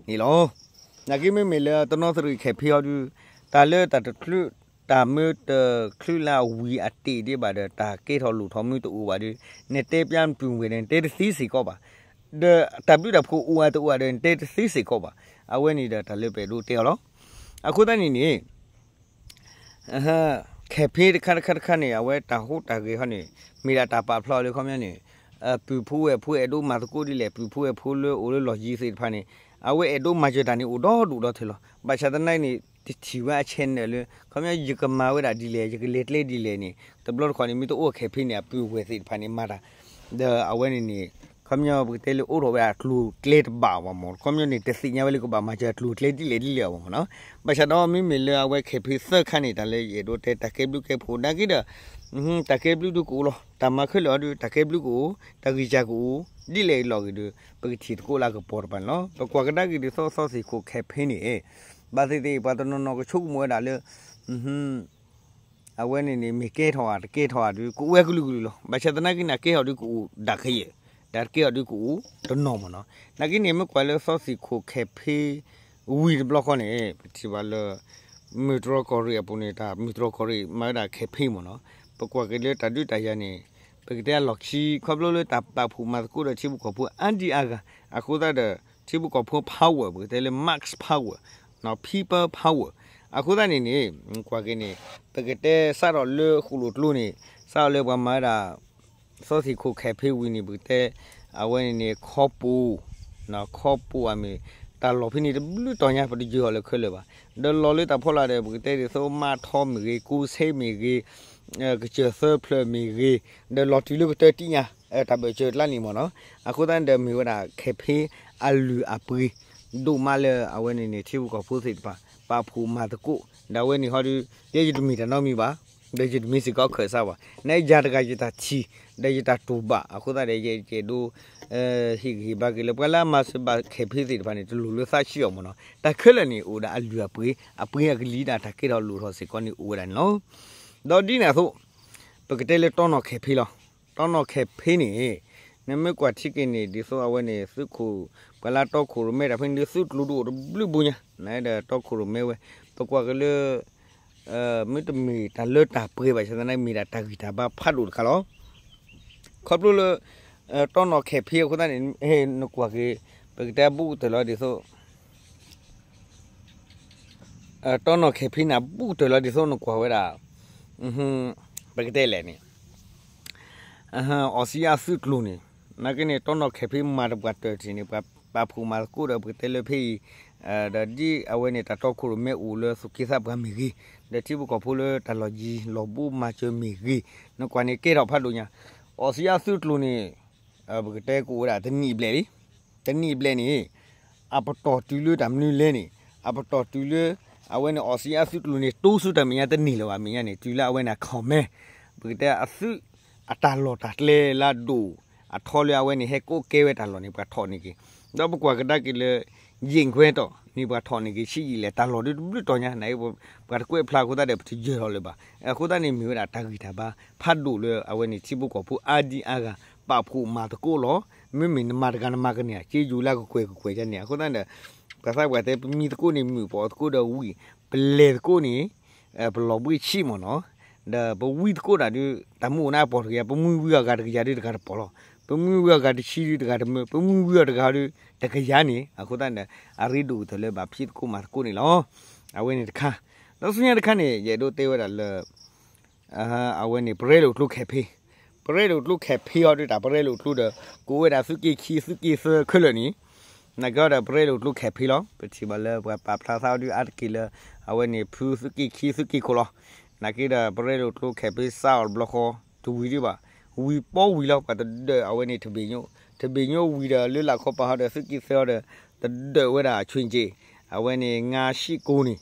န့ၣ်လီၤ. နာ်က့မ့မ့ၢ်လၢတနီသရံၣ် campaign ဟီဒီး တၢ်လၢတၢ်တချုး တၢ်မ့ၢ်တချုးလၢအဝံၤအတ့ၢ်ဒံးဘၣ်ဒီး တၢ်ကဲထီၣ်လိၣ်ထီၣ်မ့ၢ်တအိၣ်ဘၣ်ဒီး နတဲပျါပုၢ်ဝဲၢ်ဒီး နတဲတသ့စ့ၢ်ကီးဘၣ်. ဒီးတၢ်ဘျုးတၢ်ဖှိၣ်အိၣ်အတအိၣ်ဒီး နတဲတသ့စ့ၢ်ကီးဘၣ်. အဝဲန့ၣ်ဒီးတၢ်လၢပအဲၣ်ဒိးတဲအီၤလီၤ. အဃိသတးန့ၣ်န့ၣ် campaign တခါတခါတခါန့ၣ် အဝဲတၢ်ဟူးတၢ်ဂဲၤဟီန့ၣ် မ့ၢ်ဒၣ်တၢ်ပာ်ဖျါအီၤလၢခီပညီန့ၣ် ပုၢ်ဖိဝဲၢ်ဖိအဲၣ်ဒိးမၤသကိးဒ်လဲၣ် ပုၢ်ဖိဝဲၢ်ဖိလၢအိၣ်လၢလီၢ်ယံၤသ့ၣ်တဖၣ်န့ၣ် အဝဲအဲၣ်ဒိးမၤစၢၤတၢ်န့ၣ်အိၣ်ဒီဒူၣ်ဒီထၢလီၤ. ဘၣ်ဆၣ်သနာ်က့န့ၣ် တထံၣ်ဝဲအ channel လၢ ခီပညီယကမၤဝဲဒၣ်ဒ်လဲၣ် ယကလဲၤကျဲဒ်လဲၣ်န့ၣ် တဘျီတခီၣ်န့ၣ် မ့ၢ်တအိၣ် campaign န့ၣ် အပုၢ်ဝဲၢ်သ့ၣ်တဖၣ်န့ၣ် မၤတၢ် ဒီးအဝဲန့ၣ်န့ၣ် ခီပညီပကတဲလၢအိးထီၣ်ဝဲဒၣ်အကျိၤအကျဲတဘၣ်အီၤမ့ၢ် ခီပညီန့ၣ် တသ့ၣ်ညါဝဲလၢကဘၣ်မၤစၢၤအကျိၤအကျဲဒ်လဲၣ်ဒ်လဲၣ်အီၤမ့ၢ်နီၤ. ဘၣ်ဆၣ်ဒီးမ့မ့ၢ်လၢအဝဲ campaign သၢခါန့ၣ် တၢ်လၢယအဲၣ်ဒိးတဲတၢ်ကဲဘျုးကဲဖှိၣ်နာ်က့ဒီး တၢ်ကဲဘျုးဒုးကအိၣ်လီၤ တၢ်မၤခဲလၢာ်အီၤဒုး တၢ်ကဲဘျုးကအိၣ် တၢ်ဂံၢ်စၢ်ကအိၣ် ဒ်လဲၣ်အလီၢ်ဂ့ၤဒီး ပကထံၣ်သကိးလၢအကပီၤတဖၣ်န့ၣ်လီၤ. ပကွၢ်ကဒါက့ၤဒ်သိးသီသံၣ်ခိၣ် campaign န့ၣ် ဘၣ်သ့ၣ်သ့ၣ်ပှၤတနီၤနီၤကဆိကမိၣ်ဝဲဒၣ်လၢ အဝဲန့ၣ်န့ၣ် မ့ၢ်ကဲထီၣ်ဧါ တကဲထီၣ်ဧါဒုး ကအိၣ်ဝဲကလုာ်ကလုာ်လီၤ. ဘၣ်ဆၣ်သနာ်က့န့ၣ် ကဲထီၣ်ဒုးကအိၣ်ဒၣ်ခဲယဲၢ်, ဒီးတကဲထီၣ်ဒုးကအိၣ်တနီၤမ့ၢ်နီၤ. နာ်က့န့ၣ် မ့ၢ်ကွၢ်လၢသီသံၣ်ခိၣ် campaign ဝံၤတဘျီဃီန့ၣ် ပထံၣ်ဘၣ်လၢ မုၢ်တြီၢ်ကီၢ်ရ့ၣ်အပူၤန့ၣ် တၢ်မုၢ်တြီၢ်ကီၢ်ရ့ၣ်မၤဝဲဒၣ် campaign မ့ၢ်နီၤ. ပကွၢ်က့ၤလၢတၢ်ဒုးတၢ်ယၤန့ၣ် ပကတဲအလီၢ်ခံ ခီဖျိလၢတၢ်ပာ်ဖှိၣ်မၤသကိးဒီးထံဖိကီၢ်ဖိအါဒံအါဂၤ အဃိသတးဒီး ထံဖိကီၢ်ဖိ power ပကတဲလၢ mass power နီၤ people power အဃိသတးန့ၣ်န့ၣ် ကွၢ်က့ၤန့ၣ် ပကတဲစးထီၣ်လၢဃိၣ်လိာ်ကျိန့ၣ် စးထီၣ်လၢပှၤမၤဝဲဒၣ် သီသံၣ်ခိၣ် campaign ဝံၤန့ၣ် ပကတဲ အဝဲန့ၣ်န့ၣ် ခီပူၤ ခီပူၤအမ့ၢ် တၢ်လီၢ်ဖဲန့ၣ်တဘျုးတီၤညါ ပတယၢၤအီၤလၢခဲလၢာ်ဘၣ်. ဒီးလီၤလၢတၢ်ဖီလာ်ဒီး ပကတဲဒ်သိး မါထီမ့ၢ်ဂ့ၤ ကိးဆဲမ့ၢ်ဂ့ၤ ကစၢၢ်သၢဖျၢၣ်မ့ၢ်ဂ့ၤ ဒီးလီၤတုၤလၢကတၢၢ်တံၢ်ညါ တၢ်ဘၢၣ်စၢၤကျါန့ၣ်မ့ၢ်နီၤ. အဃိသတးန့ၣ်ဒီးမ့ၢ်ဝဲဒၣ် campaign အလုၢ်အပှ့ၤ ဒိၣ်မးလၢအဝဲန့ၣ်န့ၣ် ထံဖိကီၢ်ဖိသ့ၣ်တဖၣ် ပာ်ဖှိၣ်မၤသကိး ဒီးအဝဲန့ၣ်ဟီဒီး ယဲယတမ့ၢ်တၢ်နီတမံၤဘၣ် ဒီးယတမ့ၢ်စ့ၢ်ကီးခၢၣ်စးဘၣ် နယၤတဂၤယတၢ်ထံၣ် ဒီးယတၢ်တူၢ်ဘၣ် အဃိသတးဒီး ယအဲၣ်ဒိး ဟ့ၣ်ဂံၢ်ဟ့ၣ်ဘါက့ၤလၢပှၤလၢအမၤစၢၤဘၣ် campaign သ့ၣ်တဖၣ်န့ၣ် တလိၣ်လၢသးဆံးအီၤမ့ၢ်နီၤ. တၢ်ခဲလၢာ်န့ၣ် အိၣ်ဒၣ်အလုၢ်အပှ့ၤ အပှ့ၤအကလံၤဒၣ်တၢ်ကဲထီၣ်လိၣ်ထီၣ်စ့ၢ်ကီးန့ၣ်အိၣ်ဝဲဒၣ်န့ၣ်လီၤ. ဒီးဒ်န့ၣ်အသိး ပကတဲလၢတီနီၣ် campaign လီၤ. တီနီၣ် campaign န့ၣ် နမ့ၢ်ကွၢ်ထံက့ၤန့ၣ် ဒ်သိးအဝဲန့ၣ် သုးခိၣ် ပှၤလၢတီခိၣ်ရိၣ်မဲတၢ်ဖဲန့ၣ် သုးကျိၤဒုးအိၣ်တဘျုးဘိညါ နဒီးတီခိၣ်ရိၣ်မဲဝဲ ပကွၢ်က့ၤလၢ မ့တမ့ၢ်တၢ်လၢတၢ်ပှဲၤဘၣ်ဆၣ်သနာ်က့ မ့ၢ်ဒၣ်တၢ်ဂံၢ်တၢ်ဘါဖးဒိၣ်တခါလီၤ. ခီဖျိလၢ တီနီၣ် campaign အဃိသတးန့ၣ် နကွၢ်က့ၤ ပကတဲအဘူးကတၢၢ်လီၤဒ်သိး တီနီၣ် campaign န့ၣ် အဘူးကတၢၢ်လီၤဒ်သိးနကွၢ်ဝဲဒၣ် ပကတဲလဲၣ်န့ၣ် အီစံယါသုးကျိၤန့ၣ် နာ်က့န့ၣ် တီနီၣ် campaign မၤတပှၢ်တၢၢ်ထံၣ်န့ၣ် ပှၤပာ်ဖှိၣ်မၤသကိးဒီး ပကတဲလၢဖဲအံၤ ဒီးဒ်အဝဲန့ၣ် တၢ်တီခိၣ်ရိၣ်မဲအိၣ်လၢသူၣ်က့သးပှၢ်မ့ၢ်ဂ့ၤ, ဒီးထံဖိကီၢ်ဖိလၢတၢ်လီၢ်ယံၤလီၢ်ဘူးမၤစၢၤမ့ၢ်ဂ့ၤ, နကွၢ်န့ၣ်ကဲထီၣ်ဖးဒိၣ်ညါ, အီစံယါသုးကျိၤန့ၣ် ပကတဲကအိၣ်ဝဲဒၣ်တနံၣ်ဘျဲၣ်လံ, တနံၣ်ဘျဲၣ်န့ၣ် အပတီၢ်တုၤလၢတၢ်မနုၤလဲၣ်န့ၣ်, အပတီၢ်တုၤလၢ အဝဲန့ၣ် အီစံယါသုးကျိၤန့ၣ် တိစၢၤတၢ်မဲာ်ညါတန့ၢ်လၢၤဘၣ် မဲာ်ညါန့ၣ် တုၤလၢအဝဲန့ၣ် comment ပကတဲအသုးအတၢ်လီၢ်တၢ်ကျဲလၢအဒိၣ်အထီလၢအဝဲန့ၣ် ဟဲကိးကဲဝဲတၢ်လီၢ်န့ၣ် ပှၤထီၣ်န့ၢ်က့ၤ, ဒီးပကွၢ်ကဒါက့ၤလၢ ယ့ၣ်ခွဲတီၢ်န့ၣ် ပှၤထီၣ်န့ၢ်က့ၤဆံးယံာ်လဲၣ် တၢ်လီၢ်ဒုတဘျုးတီၤညါန့ၣ် ပှၤတကွဲးဖျါအဃိသတးဒီး ပတယၢၤထီၣ်လၢၤဘၣ်. အဃိသတးန့ၣ် မ့ၢ်ဝဲဒၣ်တၢ်ဂံၢ်တၢ်ဘါဖးဒိၣ်လၢအဝဲန့ၣ် ထံဖိကီၢ်ဖိအါဒံအါဂၤ ပာ်ဖှိၣ်မၤသကိးလီၤ. မ့မ့ၢ်နမၤတဂၤနမၤကန့ၢ်ဧါ က့ယိၤလၢကကွဲၢ်ကကွဲၢ်ယါန့ၣ် အဃိသတးဒီး ပှၤသးပှၢ်တဲ ပမံသကိးန့ၣ်မုာ် ပအီၣ်သကိးဒီးဝံၣ် ပလဲၤသကိးန့ၣ် ပလီၤဘှံးဆံးမ့ၢ်နီၤ, ဒီးပဝံသကိးတၢ်ဒုး တၢ်မုၢ်အိၣ်န့ၣ်အပီၢ်တကယၤ ပမုၢ်ဝံအီၤဂၤတကယၤဒုးတဂၤတပီၢ်လီၤ. ပမုၢ်ဝံအီၤဂၤတဆံဒုးတဂၤတမုၢ် ပမုၢ်ဝံအီၤတဂၤဒုးတကယၤန့ၣ် အဃိသတးန့ၣ် အရ့ဒိၣ်ကတၢၢ်လၢဘၣ်ဖံးသကိးမၤသကိးန့ၣ်လီၤ. အဝဲန့ၣ်တခါ, ဒီးဆူညါတခါန့ၣ် ယအဲၣ်ဒိးတဲဝဲဒၣ်လၢ အဝဲန့ၣ် ပရဲလိာ်ကျိခဲဖ့, ပရဲလိာ်ကျိခဲဖ့အီၤဒုး တၢ်ပရဲလိာ်ကျိဒီး ကအိၣ်ဝဲဒၣ်သုးက့ခံ သုးက့သၢခဲလၢာ်န့ၣ် နာ်က့ဒီး ပရဲလိာ်ကျိခဲဖ့လီၤ. ပထံၣ်ဘၣ်လၢပှၤပာ်ဖျါသးအီၤဒုးအါတက့ၢ်လၢ အဝဲန့ၣ် ဖုသုးက့ခံ သုးက့ခိၣ်လီၤ. နာ်က့ဒီး ပရဲလိာ်ကျိခဲဖ့စးအီၤတဘျီဃီ တဝံၤဒံးဘၣ်, ဝံၤပီဝံၤလီၤ ပှၤတဒၢးအဝဲန့ၣ် ထဘ့ၣ်ညိ, ထဘ့ၣ်ညိဝံၤဒီး လၢလာ်ခီပၤဟီဒီး သုးက့သၢဟီဒီး တဒၢးဝဲဒၣ်ဆူၣ်က့, အဝဲန့ၣ် ငါးဆံကိၢ်န့ၣ်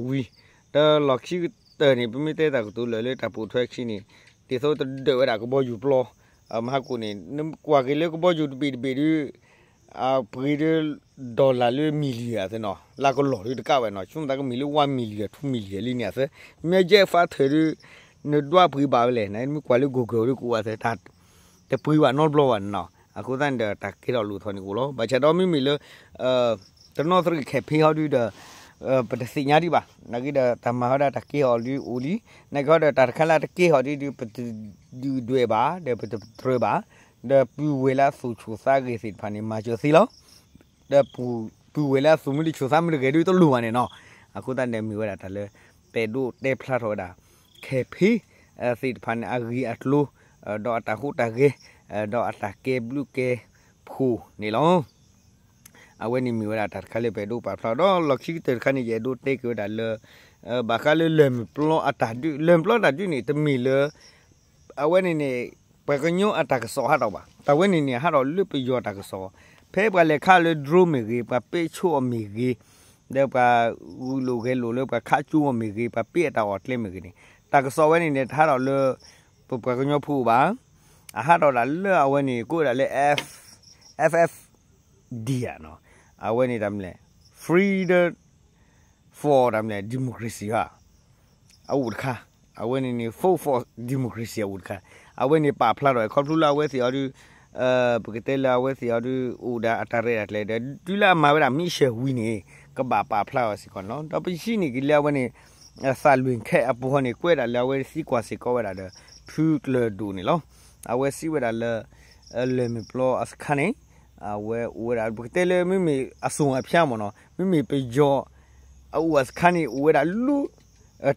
ဝံၤ ဒီးလီၢ်ခံကတၢၢ်န့ၣ် ပမ့ၢ်တဲတၢ်ကတိၤလၢာ်လၢတၢ်ပိာ်ထွဲခံန့ၣ် ဒ်သိးတဒၢးဝဲဒၣ်ကဘီယူၤပျီ မဟါကိၣ်န့ၣ် နကွၢ်က့ၤလၢကဘီယူၤတဘ့ၣ်တဘ့ၣ်ဒုး အပှ့ၤဒုး dollar လၢ million အသးနီၤ လၢကလီၢ်ဒုးတကးဝဲနီၤ ဆိကမိၣ်သးကမ့ၢ်လၢ one million two million လံန့ၣ်အသး မ့ၢ် jet fighter ဒုး နဒွးပှ့ၤဘၣ်ဝဲလဲၣ် နမ့ၢ်ကွၢ်လၢ Google ဒုးကအိၣ်အသး တပှ့ၤဘၣ်နီတဘျီဘၣ်နီၤ အဃိသတးန့ၣ်ဒီး တၢ်ကဲထီၣ်လိၣ်ထီၣ်န့ၣ်အိၣ်လီၤ ဘၣ်ဆၣ်ဒီးမ့မ့ၢ်လၢ တနီသရံၣ်ခဲဖ့ဟီဒုးဒီး ပတသ့ၣ်ညါဒံးဘၣ် နာ်က့ဒီးတၢ်မၤဟီဒၣ်တၢ်ကဲဟီၣ်ဒုးအိၣ်လံ နာ်က့ဟီဒီးတၢ်တခါလၢအတကဲဟီၣ်ဒုးဒုး ပတဒုးဒွဲၣ်ဘၣ် ဒီးပတပတြၢၤဘၣ် ဒီးပုၢ်ဝဲၢ်လၢအသူၣ်ဆူၣ်သးဂဲၤသ့ၣ်တဖၣ်န့ၣ် မၤစၢၤသ့လီၤ ဒီးပုၢ်ဝဲၢ်လၢအသူၣ်မုာ်လံဆူၣ်သးမုာ်တဂဲၤဒုးတလိၣ်ဘၣ်န့ၣ်နီၤ အဃိသတးန့ၣ်မ့ၢ်ဝဲဒၣ်တၢ်လၢ ပဲၤဒိၣ်တဲဖျါထီၣ်ဝဲဒၣ် ခဲဖ့ သ့ၣ်တဖၣ်န့ၣ် အဂ့ၢ်အကျိၤ ဒီးအတၢ်ဟူးတၢ်ဂဲၤ ဒီးအတၢ်ကဲဘျုးကဲဖှိၣ်န့ၣ်လီၤ အဝဲန့ၣ်မ့ၢ်ဝဲဒၣ်တၢ်တခါလၢပဲၤဒိၣ်ပာ်ဖျါဒီးလီၢ်ခံကတၢၢ်တခါန့ၣ် ယအဲၣ်ဒိးတဲက့ၤဝဲဒၣ်လၢ ဘၣ်ဃးလၢလၢၢ်မုၢ်ပျီအတၢ်ဒုး လၢၢ်မုၢ်ပျီတၢ်ဒုးန့ၣ် တမ့ၢ်လၢ အဝဲန့ၣ်န့ၣ် ပှၤကညီအတၢ်ကစီၣ်ဟးထီၣ်ဘၣ် တၢ်ဝဲန့ၣ်န့ၣ် ဟးထီၣ်လၢပယီၤတၢ်ကစီၣ် ဖဲပှၤလဲၤခးလၢ drone မ့ၢ်ဂ့ၤ ပှၤပဲာ်ဆိအီၤမ့ၢ်ဂ့ၤ ဒီးပှၤဂုာ်လိာ်ဂဲၤလိာ်လၢပှၤခးကၠိအီၤမ့ၢ်ဂ့ၤ ပှၤပဲာ်အတၢ်အီၣ်ကျဲမ့ၢ်ဂ့ၤန့ၣ် တၢ်ကစီၣ်ဝဲန့ၣ်န့ၣ် တဟးထီၣ်လၢ ပပှၤကညီဖိဘၣ် အဟးထီၣ်ဒၣ်လၢအဝဲန့ၣ် ကိးဝဲဒၣ်လၢ F F D ဧါနီၤ အဝဲန့ၣ်တၢ်မနုၤလဲၣ် Freedom for တၢ်မနုၤလဲၣ် Democracy ဧါ အအိၣ်တခါ အဝဲန့ၣ်န့ၣ် Vote for Democracy အအိၣ်တခါ အဝဲန့ၣ်ပာ်ဖျါထီၣ် ခီဖျိလၢအဝဲသ့ၣ်အီၤဒုး ပကတဲလၢအဝဲသ့ၣ်အီၤဒုး အိၣ်ဒၣ်အတၢ်ရဲၣ်တၢ်ကျဲၤဒီး တုၤလၢအမၤဝဲဒၣ် mission ဝံၤန့ၣ် ကဘၣ်ပာ်ဖျါအီၤစ့ၢ်ကီးန့ၣ်လီၤ. ဒီးပဟံးန့ၢ်က့ၤလၢအဝဲန့ၣ် သးလွံၢ်ခဲအပူၤဃီန့ၣ် ကွဲးဒၣ်လၢအဝဲသံကွၢ်စ့ၢ်ကီးဝဲဒၣ်ဒီး ဖုကျၢၤဒိၣ်န့ၣ်လီၤ. အဝဲစံးဝဲဒၣ်လၢ လၢၢ်မုၢ်ပျီအစခါန့ၣ် အဝဲအိၣ်ဝဲဒၣ် ပကတဲလၢမ့မ့ၢ်အစိၣ်အဖၠါမ့ၢ်နီၤ မ့မ့ၢ်ပယီၤ အအိၣ်အစခါန့ၣ် အိၣ်ဝဲဒၣ်လၢ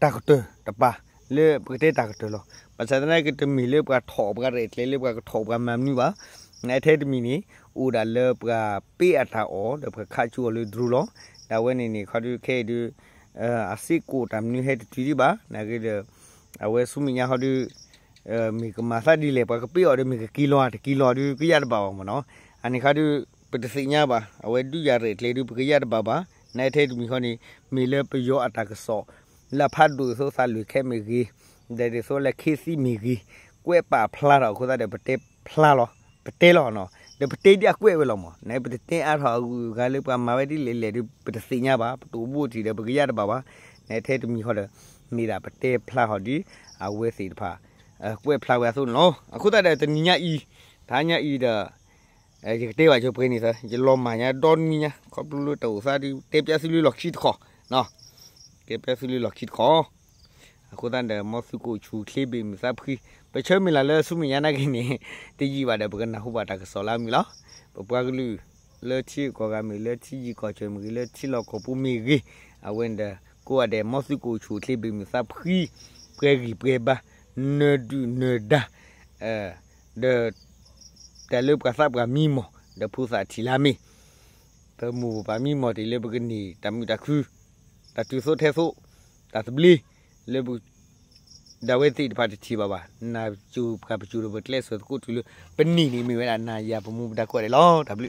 တၢ်ကတၢၢ်တပၤ လၢပကတဲတၢ်ကတၢၢ်လီၤ. ဘၣ်ဆၣ်သနာ်က့ တမ့ၢ်လၢပှၤထီၣ်ပှၤရဲၣ်ကျဲၤလၢပှၤကထီၣ်ပှၤမၤမနုၤဘၣ်. နထဲတမံၤန့ၣ် အိၣ်ဒၣ်လၢပှၤပဲာ်အတၢ်အီၣ် ဒီးပှၤခးကၠိအီၤလၢ drone လီၤ. ဒီးအဝဲန့ၣ်န့ၣ် ခီဒုးခဲအံၤဒုး အစ့ၢ်ကီးတၢ်မနုၤဟဲတတုၤဒံးဘၣ်. နာ်က့ဒီး အဝဲဆူမဲာ်ညါခီဒုး မ့ၢ်ကမၤသးဒ်လဲၣ် ပှၤကပဲာ်အီၤဒီး မ့ၢ်ကက့ၤလီၤတက့ၤလီၤဒုး ကယၢ်တဘၣ်ဘၣ်မ့ၢ်နီၤ. အန့ၣ်ခါဒုး ပတသ့ၣ်ညါဘၣ်. အဝဲဒုးယၤရဲၣ်ကျဲၤဒုး ပကယၢ်တဘၣ်ဘၣ်. နထဲတမံၤခီန့ၣ် မ့ၢ်လၢပယီၤအတၢ်ကစီၣ် လၢဖးဒိၣ်ဒ်သိးသးလွံၢ်ခဲမ့ၢ်ဂ့ၤ, ဒီးဒ်သိးလၢခ့သံမ့ၢ်ဂ့ၤ, ကွဲးပာ်ဖျါထီၣ်အဃိသတးဒီး ပတဲဖျါလီၤ. ပတဲလီၤနီၤ. ဒီးပတဲဒ်အကွဲးဝဲလီၤမး. နပတတဲအါထီၣ်အဂုၤအဂၤလၢပှၤမၤဝဲဒ်လဲၣ်လဲၣ်ဒီး ပတသ့ၣ်ညါဘၣ်. ပတအိၣ်ဘူးထံးဒီး ပကယၢ်တဘၣ်ဘၣ်. နထဲတမံၤဃီဒီး မ့ၢ်ဒၣ်ပတဲဖျါထီၣ်ဒ် အဝဲသ့ၣ်တဖၣ် ကွဲးဖျါဝဲအသိးန့ၣ်လီၤ. အဃိသတးဒီး တနံၤညါအံၤ, တဟါညါအံၤဒီး ယကတဲဘၣ်ကၠိပှဲၤန့ၣ်သၢ, ယလီၤမၢ်ညါဒီနွံညါ ခီဖျိလၢတၢ်အိၣ်သးဒုး တဲပျးသုလၢလီၢ်ခံတခီ, တဲပျးသုလၢလီၢ်ခံတခီ. အဃိသတးဒီး မ်သုကအိၣ်ဆူၣ်အိၣ်ချ့ဘၣ်မုာ်သးဖှံ, ပဆၢမုၢ်လၢ်လၢဆူမဲာ်ညါနာ်က့န့ၣ် တယံာ်ဘၣ်ဒီး ပကနၢ်ဟူဘၣ်တၢ်ကစီၣ်လၢအမုာ်လီၤ. ပပှၤကလုာ် လၢထံဂုၤကီၢ်ဂၤမ့ၢ်ဂ့ၤ, လၢထံယံၤကီၢ်စၢၤမ့ၢ်ဂ့ၤ, လၢထံလီၢ်ကီၢ်ပူၤမ့ၢ်ဂ့ၤ, အဝဲန့ၣ်ဒီး ကိးဂၤဒဲး မ်သုကအိၣ်ဆူၣ်အိၣ်ချ့ဘၣ်မုာ်သးဖှံ, ပှဲၤဂံၢ်ပှဲၤဘါ, နၢၤဒုၣ်နၢၤဒါ ဒီး တၢ်လၢပှၤသးပှၢ်မံမီၢ် ဒီးဖိသၣ်ထံၣ်လၢအမ့ၢ်, ပ ပမိၢ်ပပၢ်မံမီၢ်တ့ၢ်လၢပကန့ၢ်တၢ်မုာ်တၢ်ခု, တၢ်တုၤသိးထဲသိး, တၢ်သဘျ့, လၢပ ဒၣ်ဝဲသ့ၣ်တဖၣ်တထံၣ်ဘၣ်ဘၣ်, နၢ်ပစိၤပှၤပစိၤဒီးပကျဲးစၢးသကိးတုၤလၢ ပန့ၢ်န့ၣ်မ့ၢ်ဝဲဒၣ်နၤယၤပမူပဒါကိးဂၤဒဲးလီၤ. တၢ်ဘျုး